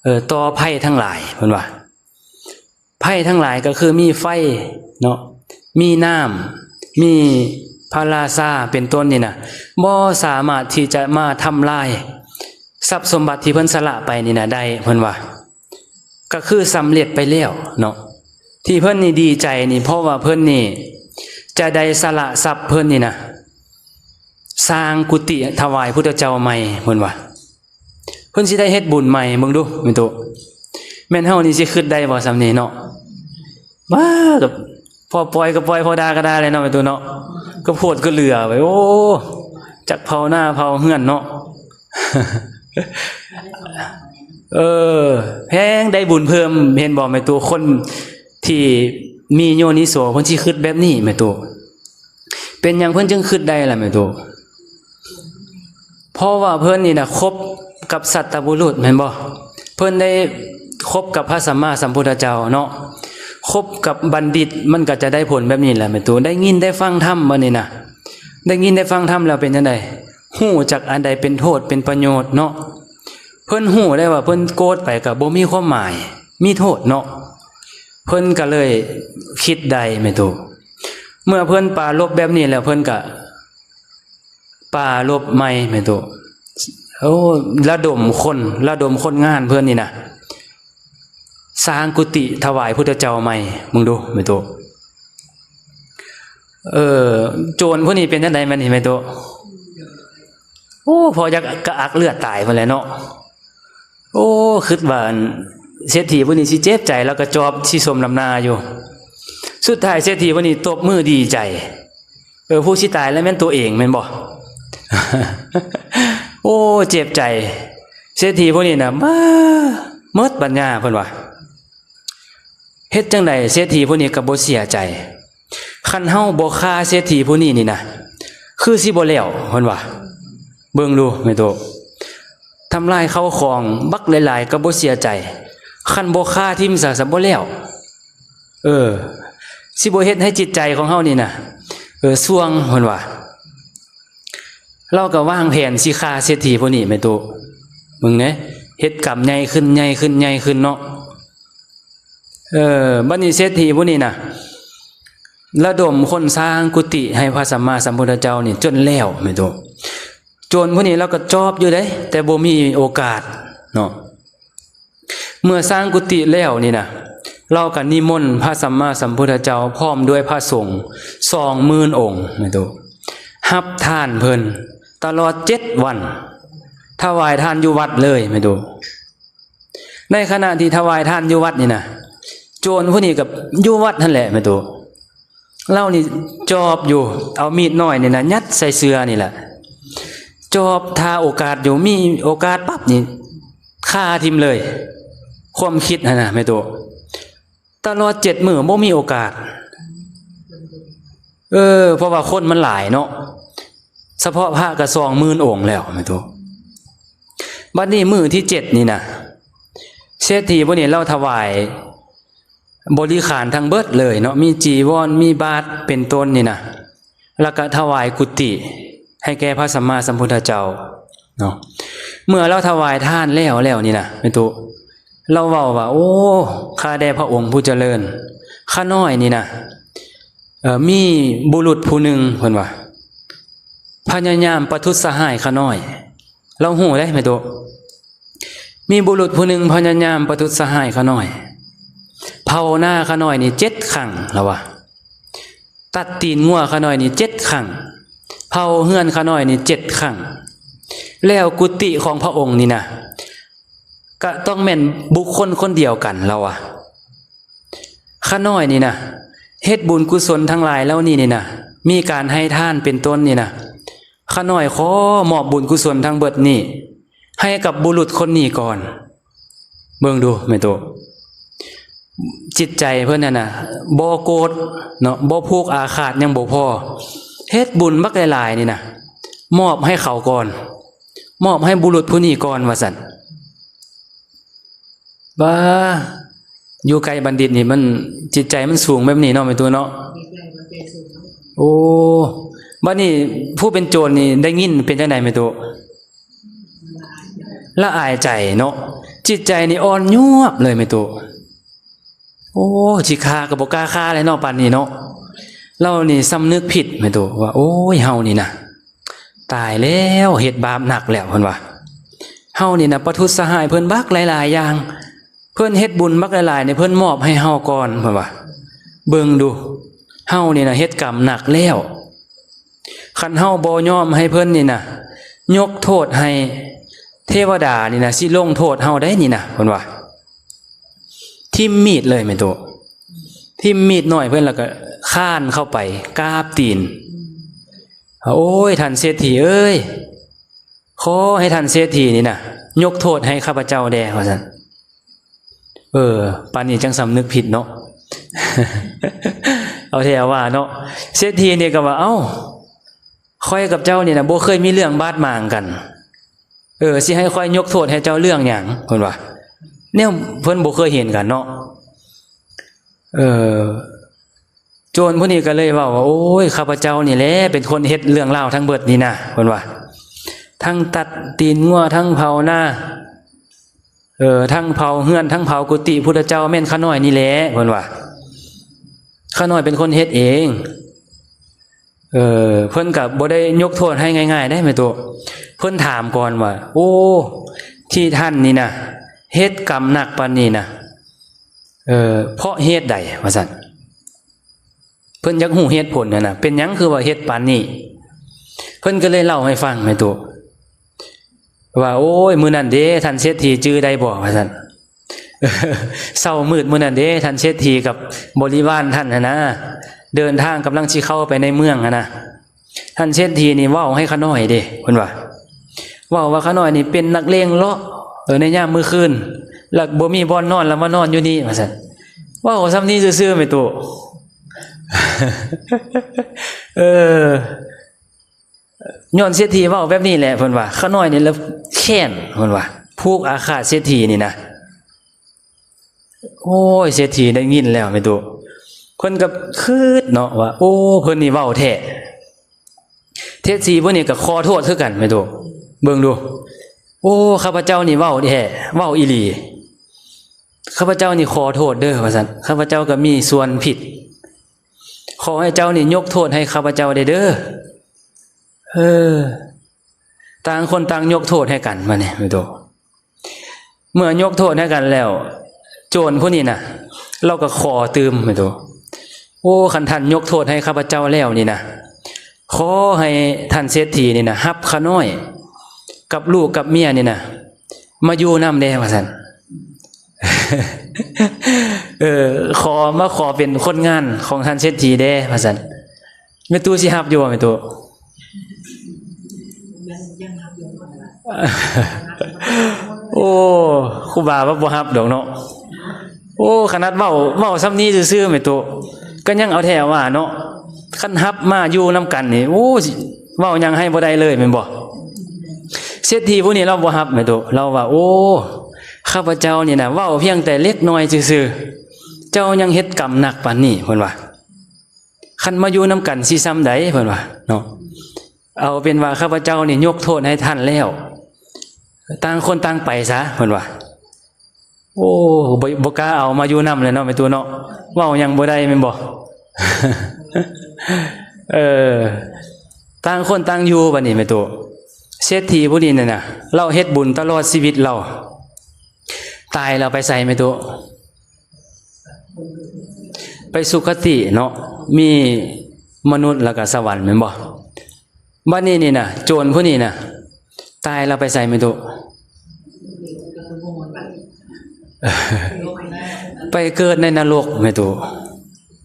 ເອີ ຕໍ່ໄພທັງຫຼາຍ ເພິ່ນວ່າ. ໄພທັງຫຼາຍກໍຄືມີໄຟເນາະ ມີນ້ຳ ມີພະລາຊາເປັນຕົ້ນນີ້ນະ ບໍ່ສາມາດທີ່ຈະມາທຳລາຍຊັບສົມບັດທີ່ເພິ່ນສະຫຼະໄປນີ້ນະໄດ້ ເພິ່ນວ່າ. ກໍຄືສຳເລັດໄປແລ້ວເນາະ ທີ່ເພິ່ນນີ້ດີໃຈນີ້ ເພາະວ່າເພິ່ນນີ້ຈະໄດ້ສະຫຼະຊັບເພິ່ນນີ້ນະ ສ້າງກຸຕິຖວາຍພຸດທະເຈົ້າໃໝ່ ເພິ່ນວ່າ. ເພິ່ນຊິໄດ້ເຮັດບຸນໃໝ່ ເບິ່ງດູແມ່ຕູ້. ແມ່ນເຮົານີ້ຊິຄິດໄດ້ບໍ່ສ່ຳນີ້ເນາະ? ວ້າ ກໍພໍປ່ອຍກໍປ່ອຍ ພໍດ່າກໍດ່າແຫຼະເນາະແມ່ຕູ້ເນາະ. ກໍໂພດກໍເຫຼືອໄປ ໂອ້ ຈັກເຜົາໜ້າເຜົາເຮືອນເນາະ. ເອີ ແຮງໄດ້ບຸນເພີ່ມ ເຫັນບໍ່ແມ່ຕູ້? ຄົນທີ່ມີໂຍນິໂສ ເພິ່ນຊິຄິດແບບນີ້ແມ່ຕູ້. ເປັນຫຍັງເພິ່ນຈຶ່ງຄິດໄດ້ລະແມ່ຕູ້? ເພາະວ່າເພິ່ນນີ້ນະ ຄົບກັບສັດຕະບຸລຸດແມ່ນບໍ່? ເພິ່ນໄດ້ຄົບກັບພະສຳມາສຳພຸດທະເຈົ້າເນາະ, ຄົບກັບບັນດິດ ມັນກໍຈະໄດ້ຜົນແບບນີ້ແຫຼະແມ່ຕູ້. ໄດ້ຍິນໄດ້ຟັງທຳບັດນີ້ນະ, ໄດ້ຍິນໄດ້ຟັງທຳແລ້ວເປັນຈັ່ງໃດ? ຮູ້ຈັກອັນໃດເປັນໂທດເປັນປະໂຫຍດເນາະ. ເພິ່ນຮູ້ໄດ້ວ່າເພິ່ນໂກດໄປກໍບໍ່ມີຄວາມໝາຍ, ມີໂທດເນາະ. ເພິ່ນກໍເລີຍຄິດໄດ້ແມ່ຕູ້. ເມື່ອເພິ່ນປາລົບແບບນີ້ແລ້ວ ເພິ່ນກໍປາລົບໃໝ່ແມ່ຕູ້. ໂອ້ ລະດົມຄົນ, ລະດົມຄົນງານເພິ່ນນີ້ນະ ສ້າງກຸຕິຖວາຍພຸດທະເຈົ້າໃໝ່. ເບິ່ງດູແມ່ຕູ້. ເອີ ໂຈນຜູ້ນີ້ເປັນຈັ່ງໃດບັດນີ້ແມ່ຕູ້? ໂອ້ ພໍຢາກກະອັກເລືອດຕາຍພຸ້ນແຫຼະເນາະ. ໂອ້ ຄິດວ່າອັນເສດຖີຜູ້ນີ້ຊິເຈັບໃຈ ແລ້ວກໍຈອບຊິສົມນ້ຳໜ້າຢູ່. ສຸດທ້າຍເສດຖີຜູ້ນີ້ຕົບມືດີໃຈ. ເອີ ຜູ້ຊິຕາຍແລ້ວແມ່ນຕົວເອງແມ່ນບໍ່? ໂອ້ ເຈັບໃຈ. ເສດຖີຜູ້ນີ້ນະ ມາ ໝົດປັນຍາເພິ່ນວ່າ. ເຮັດຈັ່ງໃດເສດຖີຜູ້ນີ້ກໍບໍ່ເສຍໃຈ? ຄັນເຮົາບໍ່ຂ້າເສດຖີຜູ້ນີ້ນີ້ນະ ຄືຊິບໍ່ແລ້ວ ເພິ່ນວ່າ. ເບິ່ງດູແມ່ຕູ້, ທຳລາຍເຂົ້າຂອງບັກຫຼາຍໆກໍບໍ່ເສຍໃຈ, ຄັນບໍ່ຂ້າຖິ້ມຊະ ຊະບໍ່ແລ້ວ. ເອີ ຊິບໍ່ເຮັດໃຫ້ຈິດໃຈຂອງເຮົານີ້ນະ ເອີ ສ່ວງ ເພິ່ນວ່າ. ລາວກໍວາງແຜນຊິຂ້າເສດຖີຜູ້ນີ້ແມ່ຕູ້. ເບິ່ງເດ້ ເຮັດກຳໃຫຍ່ຂຶ້ນ ໃຫຍ່ຂຶ້ນ ໃຫຍ່ຂຶ້ນເນາະ. ເອີ ບັດນີ້ເສດຖີຜູ້ນີ້ນະ ລະດົມຄົນສ້າງກຸຕິໃຫ້ພະສຳມາສຳພຸດທະເຈົ້ານີ້ຈົນແລ້ວແມ່ຕູ້. ໂຈນຜູ້ນີ້ລາວກໍຈອບຢູ່ເດ້ ແຕ່ບໍ່ມີໂອກາດເນາະ. ເມື່ອສ້າງກຸຕິແລ້ວນີ້ນະ ລາວກໍນິມົນພະສຳມາສຳພຸດທະເຈົ້າພ້ອມດ້ວຍພະສົງສອງໝື່ນອົງແມ່ຕູ້ ຮັບທານເພິ່ນຕະຫຼອດເຈັດວັນ, ຖວາຍທານຢູ່ວັດເລີຍແມ່ຕູ້. ໃນຂະນະທີ່ຖວາຍທານຢູ່ວັດນີ້ນະ ໂຈນຜູ້ນີ້ກໍຢູ່ວັດຫັ້ນແຫຼະແມ່ຕູ້. ລາວນີ້ຈອບຢູ່ ເອົາມີດນ້ອຍນີ້ນະ ຍັດໃສ່ເສື້ອນີ້ແຫຼະ, ຈອບຖ້າໂອກາດຢູ່, ມີໂອກາດປັບນີ້ຂ້າຖິ້ມເລີຍ. ຄວາມຄິດຫັ້ນນະແມ່ຕູ້ ຕະຫຼອດເຈັດມື້ບໍ່ມີໂອກາດ. ເອີ ເພາະວ່າຄົນມັນຫຼາຍເນາະ, ສະເພາະພະກໍສອງໝື່ນອົງແລ້ວ ແມ່ນຕົວະ. ບັດນີ້ມື້ທີເຈັດນີ້ນະ ເສດຖີຜູ້ນີ້ລາວຖວາຍບໍລິຂານທັງເບິດເລີຍເນາະ, ມີຈີວອນ ມີບາດເປັນຕົ້ນນີ້ນະ, ແລ້ວກໍຖວາຍກຸຕິໃຫ້ແກ່ພະສຳມາສຳພຸດທະເຈົ້າເນາະ. ເມື່ອລາວຖວາຍທານແລ້ວ ແລ້ວນີ້ນະ ແມ່ນໂຕ ລາວເວົ້າວ່າ ໂອ້ ຂ້າແດ່ພະອົງຜູ້ຈະເລີນ, ຂ້ານ້ອຍນີ້ນະ ເອີ ມີບຸລຸດຜູ້ໜຶ່ງ ເພິ່ນວ່າ ພະຍາຍາມປະທຸດສະຫາຍຂ້ານ້ອຍ. ລາວຮູ້ເດ້ ແມ່ນໂຕ ມີບຸລຸດຜູ້ໜຶ່ງພະຍາຍາມປະທຸດສະຫາຍຂ້ານ້ອຍ, ເຜົານາຂ້ານ້ອຍນີ້ເຈັດຄັ້ງ ລາວວ່າ. ຕັດຕີນງົວຂ້ານ້ອຍນີ້ເຈັດຄັ້ງ, ເຜົາເຮືອນຂ້ານ້ອຍນີ້ເຈັດຄັ້ງ, ແລ້ວກຸຕິຂອງພະອົງນີ້ນະ ກະຕ້ອງແມ່ນບຸກຄົນຄົນດຽວກັນ ລາວວ່າ. ຂ້ານ້ອຍນີ້ນະ ເຮັດບຸນກຸສົນທັງຫຼາຍເຫຼົ່ານີ້ນີ້ນະ, ມີການໃຫ້ທານເປັນຕົ້ນນີ້ນະ, ຂ້ານ້ອຍຂໍມອບບຸນກຸສົນທັງເບິດນີ້ ໃຫ້ກັບບຸລຸດຄົນນີ້ກ່ອນ. ເບິ່ງດູແມ່ນໂຕ ຈິດໃຈເພິ່ນຫັ້ນນະ ບໍ່ໂກດເນາະ, ບໍ່ຜູກອາຄາດຍັງບໍ່ພໍ, ເຮັດບຸນບັກຫຼາຍໆນີ້ນະ ມອບໃຫ້ເຂົາກ່ອນ, ມອບໃຫ້ບຸລຸດຜູ້ນີ້ກ່ອນວ່າຊັ້ນ. ບາ ຢູ່ໃກ້ບັນດິດນີ້ ມັນ ຈິດໃຈມັນສູງແບບນີ້ເນາະ ແມ່ນໂຕເນາະ. ໂອ້ ບັດນີ້ຜູ້ເປັນໂຈນນີ້ໄດ້ຍິນເປັນຈັ່ງໃດແມ່ນໂຕ? ລະອາຍໃຈເນາະ, ຈິດໃຈນີ້ອ່ອນຍວບເລີຍແມ່ນໂຕ. ໂອ້ ຊິຂ້າກໍບໍ່ກ້າຂ້າແລ້ວເນາະ ປານນີ້ເນາະ. ລາວນີ້ສຳນຶກຜິດແມ່ນໂຕ ວ່າ ໂອ້ຍ ເຮົານີ້ນະ ຕາຍແລ້ວ ເຮັດບາບໜັກແລ້ວ ເພິ່ນວ່າ. ເຮົານີ້ນະປະທຸດສະຫາຍເພິ່ນບັກຫຼາຍໆຢ່າງ, ເພິ່ນເຮັດບຸນບັກຫຼາຍໆນີ້ ເພິ່ນມອບໃຫ້ເຮົາກ່ອນ ເພິ່ນວ່າ. ເບິ່ງດູ ເຮົານີ້ນະເຮັດກຳໜັກແລ້ວ, ຄັນເຮົາບໍ່ຍອມໃຫ້ເພິ່ນນີ້ນະຍົກໂທດໃຫ້, ເທວະດານີ້ນະຊິລົງໂທດເຮົາໄດ໋ນີ້ນະ ເພິ່ນວ່າ. ຖິ້ມມີດເລີຍແມ່ນໂຕ, ຖິ້ມມີດນ້ອຍເພິ່ນ ແລ້ວກໍຄານເຂົ້າໄປກາບຕີນ. ໂອ້ຍ ທ່ານເສດຖີເອີຍ, ຂໍໃຫ້ທ່ານເສດຖີນີ້ນະຍົກໂທດໃຫ້ຂ້າພະເຈົ້າແດ່ ວ່າຊັ້ນ. ເອີ ປານນີ້ຈັ່ງສຳນຶກຜິດເນາະ. ເອົາແທ້ວ່າເນາະ, ເສດຖີນີ້ກໍວ່າ ເອົ້າ ຂ້ອຍກັບເຈົ້ານີ້ນະບໍ່ເຄີຍມີເລື່ອງບາດໝາງກັນ, ເອີ ຊິໃຫ້ຂ້ອຍຍົກໂທດໃຫ້ເຈົ້າເລື່ອງຫຍັງ ເພິ່ນວ່າ. ແນວເພິ່ນບໍ່ເຄີຍເຫັນກັນເນາະ. ເອີ ໂຈນຜູ້ນີ້ກໍເລີຍເວົ້າວ່າ ໂອ້ຍ ຂ້າພະເຈົ້ານີ້ແຫຼະເປັນຄົນເຮັດເລື່ອງລາວທັງເບິດນີ້ນະ ເພິ່ນວ່າ, ທັງຕັດຕີນງົວ ທັງເຜົານາ, ເອີ ທັງເຜົາເຮືອນ ທັງເຜົາກຸຕິພຸດທະເຈົ້າ ແມ່ນຂ້ານ້ອຍນີ້ແຫຼະ ເພິ່ນວ່າ. ຂ້ານ້ອຍເປັນຄົນເຮັດເອງ. ເອີ ເພິ່ນກໍບໍ່ໄດ້ຍົກໂທດໃຫ້ງ່າຍໆໄດ໋ແມ່ນໂຕ, ເພິ່ນຖາມກ່ອນວ່າ ໂອ້ ທີ່ທ່ານນີ້ນະເຮັດກຳໜັກປານນີ້ນະ ເອີ ເພາະເຫດໃດ ວ່າຊັ້ນ. ເພິ່ນຢາກຮູ້ເຫດຜົນຫັ້ນນະ ເປັນຫຍັງຄືວ່າເຮັດປານນີ້. ເພິ່ນກໍເລີຍເລົ່າໃຫ້ຟັງແມ່ນໂຕ ວ່າ ໂອ້ຍ ມື້ນັ້ນເດ້ ທ່ານເສດຖີຈື່ໄດ້ບໍ່ ວ່າຊັ້ນ. ເຊົ້າມືດມື້ນັ້ນເດ້ ທ່ານເສດຖີກັບບໍລິວານທ່ານຫັ້ນນະ ເດີນທາງກຳລັງຊິເຂົ້າໄປໃນເມືອງຫັ້ນນະ, ທ່ານເສດຖີນີ້ເວົ້າໃຫ້ຂ້ານ້ອຍເດ້ ເພິ່ນວ່າ, ເວົ້າວ່າຂ້ານ້ອຍນີ້ເປັນນັກເລງເລາະ ເອີ ໃນຍາມມື້ຄືນ ແລ້ວບໍ່ມີບ່ອນນອນ ແລ້ວມານອນຢູ່ນີ້ ວ່າຊັ້ນ. ເວົ້າສ່ຳນີ້ຊື່ໆ ແມ່ນໂຕ. ເອີ ຍ້ອນເສດຖີເວົ້າແບບນີ້ແຫຼະ ເພິ່ນວ່າ, ຂ້ານ້ອຍນີ້ລະແຄ້ນ ເພິ່ນວ່າ ຜູກອາຄາດເສດຖີນີ້ນະ. ໂອ້ຍ ເສດຖີໄດ້ຍິນແລ້ວແມ່ນໂຕ ເພິ່ນກໍຄຶດເນາະວ່າ ໂອ້ ເພິ່ນນີ້ເວົ້າແທ້. ເສດຖີຜູ້ນີ້ກໍຂໍໂທດຄືກັນແມ່ນໂຕ. ເບິ່ງດູ ໂອ້ ຂ້າພະເຈົ້ານີ້ເວົ້າແທ້ ເວົ້າອີ່ຫຼີ. ຂ້າພະເຈົ້ານີ້ຂໍໂທດເດີ ວ່າຊັ້ນ, ຂ້າພະເຈົ້າກໍມີສ່ວນຜິດ. ຂໍໃຫ້ເຈົ້ານີ້ຍົກໂທດໃຫ້ຂ້າພະເຈົ້າແດ່ເດີ. ເອີ ຕ່າງຄົນຕ່າງຍົກໂທດໃຫ້ກັນ ບາດນີ້ແມ່ນໂຕ. ເມື່ອຍົກໂທດໃຫ້ກັນແລ້ວ ໂຈນຜູ້ນີ້ນະ ລາວກໍຂໍຕື່ມແມ່ນໂຕ. ໂອ້ ຄັນທ່ານຍົກໂທດໃຫ້ຂ້າພະເຈົ້າແລ້ວນີ້ນະ ຂໍໃຫ້ທ່ານເສດຖີນີ້ນະ ຮັບຂ້ານ້ອຍກັບລູກກັບເມຍນີ້ນະ ມາຢູ່ນຳແດ່ ວ່າຊັ້ນ. ເອີ ຂໍ ມາຂໍເປັນຄົນງານຂອງທ່ານເສດຖີແດ່ ວ່າຊັ້ນ. ແມ່ຕູ້ຊິຮັບຢູ່ບໍ່ແມ່ຕູ້? ໂອ້ ຄູບາວ່າບໍ່ຮັບດອກເນາະ. ໂອ້ ຂະໜາດເວົ້າ ເວົ້າສ່ຳນີ້ຊື່ໆ ແມ່ຕູ້ ກໍຍັງເອົາແທ້ເອົາວ່າເນາະ. ຄັນຮັບມາຢູ່ນຳກັນນີ້ ໂອ້ ຊິ ເວົ້າຫຍັງໃຫ້ບໍ່ໄດ້ເລີຍແມ່ນບໍ່? ເສດຖີຜູ້ນີ້ລາວບໍ່ຮັບແມ່ຕູ້ ລາວວ່າ ໂອ້ ຂ້າພະເຈົ້ານີ້ນະ ເວົ້າພຽງແຕ່ເລັກນ້ອຍຊື່ໆ ເຈົ້າຍັງເຮັດກຳໜັກປານນີ້ ເພິ່ນວ່າ ຄັນມາຢູ່ນຳກັນຊິຊ່ຳໃດ ເພິ່ນວ່າເນາະ. ເອົາເປັນວ່າຂ້າພະເຈົ້ານີ້ຍົກໂທດໃຫ້ທ່ານແລ້ວ ຕ່າງຄົນຕ່າງໄປຊະ ເພິ່ນວ່າ. ໂອ້ ບໍ່ ບໍ່ກ້າເອົາມາຢູ່ນຳແລ້ວເນາະ ແມ່ຕູ້ເນາະ ເວົ້າຫຍັງບໍ່ໄດ້ແມ່ນບໍ່? ເອີ ຕ່າງຄົນຕ່າງຢູ່ບັດນີ້ແມ່ຕູ້. ເສດຖີຜູ້ນີ້ນະ ລາວເຮັດບຸນຕະຫຼອດຊີວິດລາວ ຕາຍແລ້ວໄປໃສແມ່ຕູ້? ໄປສຸຄະຕິເນາະ ມີມະນຸດແລ້ວກະສະຫວັນແມ່ນບໍ່? ບັດນີ້ນີ້ນະ ໂຈນຜູ້ນີ້ນະ ຕາຍແລ້ວໄປໃສແມ່ຕູ້? ໄປເກີດໃນນະລົກແມ່ຕູ້.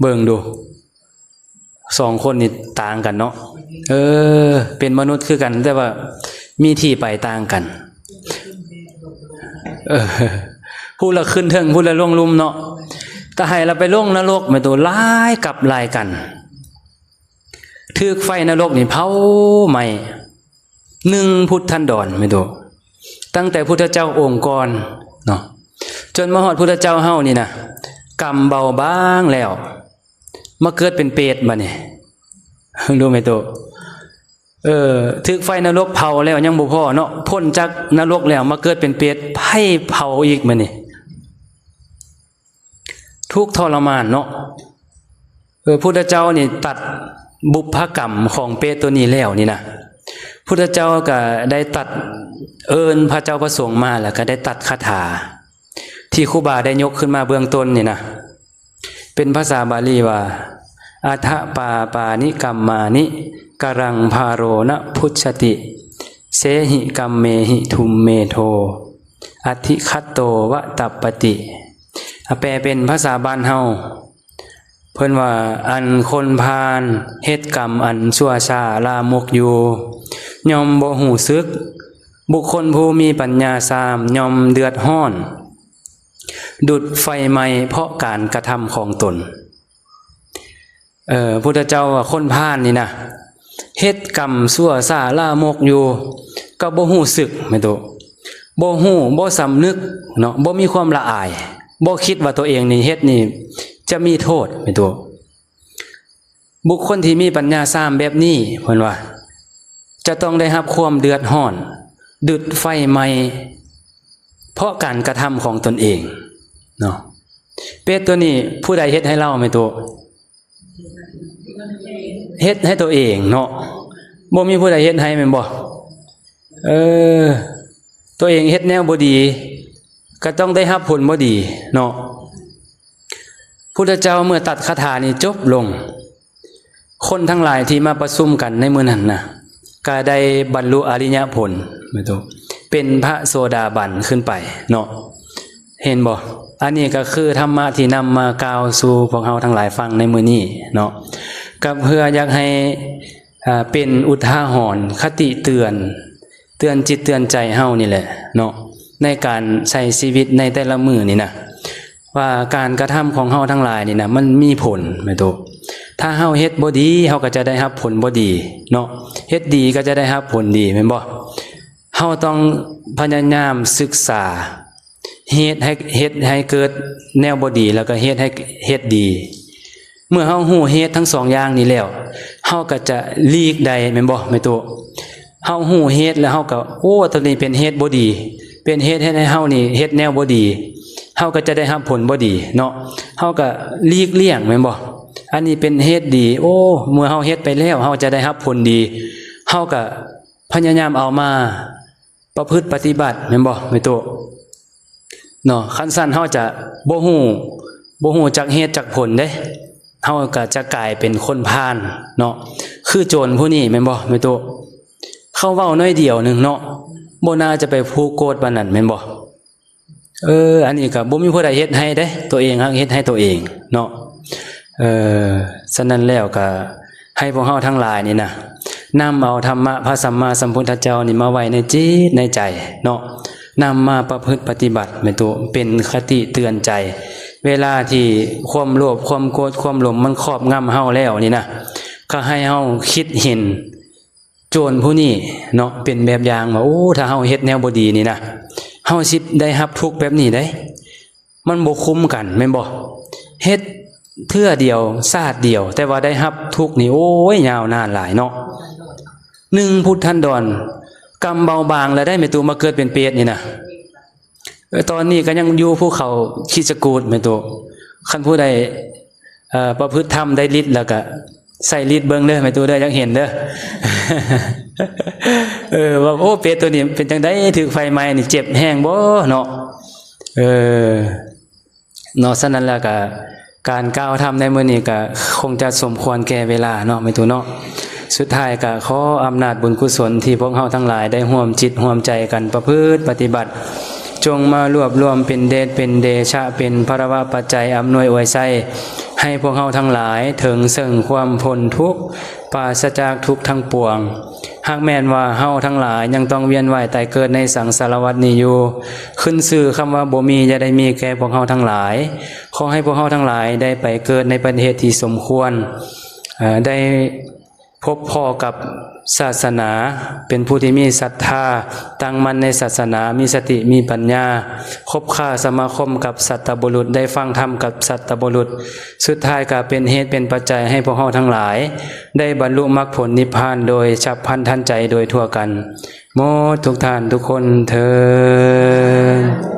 ເບິ່ງດູ ສອງຄົນນີ້ຕ່າງກັນເນາະ. ເອີ ເປັນມະນຸດຄືກັນ ແຕ່ວ່າມີທີ່ໄປຕ່າງກັນ. ເອີ ຜູ້ລະຂຶ້ນເທິງ ຜູ້ລະລົງລຸ່ມເນາະ. ຕາໃຫ້ລະໄປລົງນະລົກແມ່ຕູ້ ຫຼາຍກັບຫຼາຍກັນ ຖືກໄຟນະລົກນີ້ເຜົາໄໝ້ ໜຶ່ງພຸດທັນດອນແມ່ຕູ້. ຕັ້ງແຕ່ພຸດທະເຈົ້າອົງກ່ອນເນາະ ຈົນມາຮອດພຸດທະເຈົ້າເຮົານີ້ນະ ກຳເບົາບາງແລ້ວ ມາເກີດເປັນເປດບັດນີ້ ຮູ້ແມ່ຕູ້? ເອີ ຖືກໄຟນະລົກເຜົາແລ້ວຍັງບໍ່ພໍເນາະ ພົ້ນຈາກນະລົກແລ້ວມາເກີດເປັນເປດ ໄຟເຜົາອີກບັດນີ້. ທຸກທໍລະມານເນາະ. ເອີ ພຸດທະເຈົ້ານີ້ຕັດບຸບພະກຳຂອງເປດໂຕນີ້ແລ້ວນີ້ນະ ພຸດທະເຈົ້າກະໄດ້ຕັດ ເອີ້ນພະເຈົ້າພະສົງມາ ແລ້ວກະໄດ້ຕັດຄາຖາທີ່ຄູບາໄດ້ຍົກຂຶ້ນມາເບື້ອງຕົ້ນນີ້ນະ ເປັນພາສາບາລີວ່າ ອັດຖະປາປານິກັມມານິ ກະລັງພາໂຣນະພຸດສະຕິ ເຊຫິກັມເມຫິທຸມເມໂທ ອັດຖິຄັດໂຕວະຕັບປະຕິ. ອາ ແປເປັນພາສາບ້ານເຮົາ ເພິ່ນວ່າ ອັນຄົນພານເຮັດກຳອັນຊົ່ວຊ້າລາມົກຢູ່ ຍ່ອມບໍ່ຮູ້ສຶກ, ບຸກຄົນຜູ້ມີປັນຍາຊາມຍ່ອມເດືອດຮ້ອນ ດຸດໄຟໄໝ້ເພາະການກະທຳຂອງຕົນ. ເອີ ພຸດທະເຈົ້າວ່າຄົນພານນີ້ນະ ເຮັດກຳຊົ່ວຊ້າລາມົກຢູ່ ກໍບໍ່ຮູ້ສຶກແມ່ນໂຕ ບໍ່ຮູ້ ບໍ່ສຳນຶກເນາະ ບໍ່ມີຄວາມລະອາຍ ບໍ່ຄິດວ່າໂຕເອງນີ້ເຮັດນີ້ຈະມີໂທດແມ່ນໂຕ. ບຸກຄົນທີ່ມີປັນຍາຊາມແບບນີ້ ເພິ່ນວ່າ ຈະຕ້ອງໄດ້ຮັບຄວາມເດືອດຮ້ອນ ດຸດໄຟໄໝ້ ເພາະການກະທຳຂອງຕົນເອງເນາະ. ເປັດໂຕນີ້ຜູ້ໃດເຮັດໃຫ້ລາວແມ່ນໂຕ? ເຮັດໃຫ້ໂຕເອງເນາະ ບໍ່ມີຜູ້ໃດເຮັດໃຫ້ແມ່ນບໍ່? ເອີ ໂຕເອງເຮັດແນວບໍ່ດີ ກໍຕ້ອງໄດ້ຮັບຜົນບໍ່ດີເນາະ. ພຸດທະເຈົ້າເມື່ອຕັດຄາຖານີ້ຈົບລົງ ຄົນທັງຫຼາຍທີ່ມາປະຊຸມກັນໃນມື້ນັ້ນນະ ກໍໄດ້ບັນລຸອະລິຍະຜົນ ເປັນພະໂສດາບັນຂຶ້ນໄປເນາະ. ເຫັນບໍ່? ອັນນີ້ກໍຄືທຳມະທີ່ນຳມາກ່າວສູ່ພວກເຮົາທັງຫຼາຍຟັງໃນມື້ນີ້ເນາະ ກໍເພື່ອຢາກໃຫ້ ອ່າ ເປັນອຸທາຫອນຄະຕິເຕືອນ ເຕືອນຈິດເຕືອນໃຈເຮົານີ້ແຫຼະເນາະ ໃນການໃຊ້ຊີວິດໃນແຕ່ລະມື້ນີ້ນະ ວ່າການກະທຳຂອງເຮົາທັງຫຼາຍນີ້ນະ ມັນມີຜົນແມ່ນໂຕ. ຖ້າເຮົາເຮັດບໍ່ດີ ເຮົາກໍຈະໄດ້ຮັບຜົນບໍ່ດີເນາະ ເຮັດດີກໍຈະໄດ້ຮັບຜົນດີແມ່ນບໍ່? ເຮົາຕ້ອງພະຍາຍາມສຶກສາ ເຮັດໃຫ້ ເຮັດໃຫ້ເກີດແນວບໍ່ດີ ແລ້ວກໍເຮັດໃຫ້ເຮັດດີ. ເມື່ອເຮົາຮູ້ເຫດທັງສອງຢ່າງນີ້ແລ້ວ ເຮົາກໍຈະຫຼີກໄດ້ແມ່ນບໍ່ແມ່ຕູ້? ເຮົາຮູ້ເຫດແລ້ວເຮົາກໍ ໂອ້ ໂຕນີ້ເປັນເຫດບໍ່ດີ ເປັນເຫດເຮັດໃຫ້ເຮົານີ້ເຮັດແນວບໍ່ດີ ເຮົາກໍຈະໄດ້ຮັບຜົນບໍ່ດີເນາະ. ເຮົາກໍຫຼີກລ່ຽງແມ່ນບໍ່? ອັນນີ້ເປັນເຫດດີ ໂອ້ ເມື່ອເຮົາເຮັດໄປແລ້ວ ເຮົາຈະໄດ້ຮັບຜົນດີ ເຮົາກໍພະຍາຍາມເອົາມາ ປະພຶດປະຕິບັດແມ່ນບໍ່ແມ່ຕູ້ ເນາະ? ຄັນຊັ້ນເຮົາຈະບໍ່ຮູ້ ບໍ່ຮູ້ຈັກເຫດຈັກຜົນເດ້ ເຮົາກໍຈະກາຍເປັນຄົນພານເນາະ ຄືໂຈນຜູ້ນີ້ແມ່ນບໍ່ແມ່ຕູ້? ເຂົາເວົ້າໜ້ອຍດຽວໜຶ່ງເນາະ ບໍ່ໜ້າຈະໄປຜູກໂກດປານນັ້ນແມ່ນບໍ່? ເອີ ອັນນີ້ກໍບໍ່ມີຜູ້ໃດເຮັດໃຫ້ເດ້ ໂຕເອງຫາກເຮັດໃຫ້ໂຕເອງເນາະ. ເອີ ສະນັ້ນແລ້ວກໍໃຫ້ພວກເຮົາທັງຫຼາຍນີ້ນະ ນຳເອົາທຳມະພະສຳມາສຳພຸດທະເຈົ້ານີ້ມາໄວ້ໃນຈິດໃນໃຈເນາະ ນຳມາປະພຶດປະຕິບັດແມ່ນໂຕ ເປັນຄະຕິເຕືອນໃຈ ເວລາທີ່ຄວາມໂລບ ຄວາມໂກດ ຄວາມຫຼົງມັນຄອບງຳເຮົາແລ້ວນີ້ນະ ກໍໃຫ້ເຮົາຄິດເຫັນ ໂຈນຜູ້ນີ້ເນາະ ເປັນແບບຢ່າງວ່າ ໂອ້ ຖ້າເຮົາເຮັດແນວບໍ່ດີນີ້ນະ ເຮົາຊິໄດ້ຮັບທຸກແບບນີ້ເດ້. ມັນບໍ່ຄຸ້ມກັນແມ່ນບໍ່? ເຮັດເທື່ອດຽວຊາດດຽວ ແຕ່ວ່າໄດ້ຮັບທຸກນີ້ ໂອ້ຍ ຍາວນານຫຼາຍເນາະ. ໜຶ່ງ ພຸດທັນດອນ ກຳເບົາບາງແລ້ວໄດ້ ແມ່ຕູ້ ມາເກີດເປັນເປດນີ້ນະ. ເອີ ຕອນນີ້ກໍຍັງຢູ່ພູເຂົາຄິດຈະກູດ ແມ່ຕູ້. ຄັນຜູ້ໃດ ເອີ ປະພຶດທຳໄດ້ລິດແລ້ວກໍໃສ່ລິດເບິ່ງເດີ ແມ່ຕູ້ເດີ ຢາກເຫັນເດີ. ເອີ ວ່າ ໂອ້ ເປດໂຕນີ້ເປັນຈັ່ງໃດ ຖືກໄຟໄໝ້ນີ້ເຈັບແຮງບໍ່ເນາະ? ເອີ ເນາະ ສະນັ້ນແລ້ວກໍ ການກ່າວທຳໃນມື້ນີ້ກໍຄົງຈະສົມຄວນແກ່ເວລາເນາະ ແມ່ຕູ້ເນາະ. ສຸດທ້າຍກໍຂໍອຳນາດບຸນກຸສົນທີ່ພວກເຮົາທັງຫຼາຍໄດ້ຮ່ວມຈິດຮ່ວມໃຈກັນປະພຶດປະຕິບັດ ຈົ່ງມາລວບລວມເປັນເດດເປັນເດຊະ ເປັນພະລະວະປັດໄຈອຳນວຍອວຍໄຊ ໃຫ້ພວກເຮົາທັງຫຼາຍເຖິງເຊິ່ງຄວາມພົ້ນທຸກ ປາສະຈາກທຸກທັງປວງ. ຫາກແມ່ນວ່າເຮົາທັງຫຼາຍຍັງຕ້ອງວຽນວ່າຍຕາຍເກີດໃນສັງສາລະວັດນີ້ຢູ່, ຂຶ້ນຊື່ຄຳວ່າບໍ່ມີ ຢ່າໄດ້ມີແກ່ພວກເຮົາທັງຫຼາຍ. ຂໍໃຫ້ພວກເຮົາທັງຫຼາຍໄດ້ໄປເກີດໃນປະເທດທີ່ສົມຄວນ, ເອີ ໄດ້ພົບພໍ້ກັບສາສະໜາ, ເປັນຜູ້ທີ່ມີສັດທາ, ຕັ້ງໝັ້ນໃນສາສະໜາ, ມີສະຕິ, ມີປັນຍາ, ຄົບຄ້າສະມາຄົມກັບສັດຕະບຸລຸດ, ໄດ້ຟັງທຳກັບສັດຕະບຸລຸດ. ສຸດທ້າຍກໍເປັນເຫດເປັນປັດໄຈໃຫ້ພວກເຮົາທັງຫຼາຍໄດ້ບັນລຸມັກຜົນນິບພານໂດຍສັບພັນທັນໃຈໂດຍທົ່ວກັນໝົດທຸກທ່ານທຸກຄົນເທີ້ນ.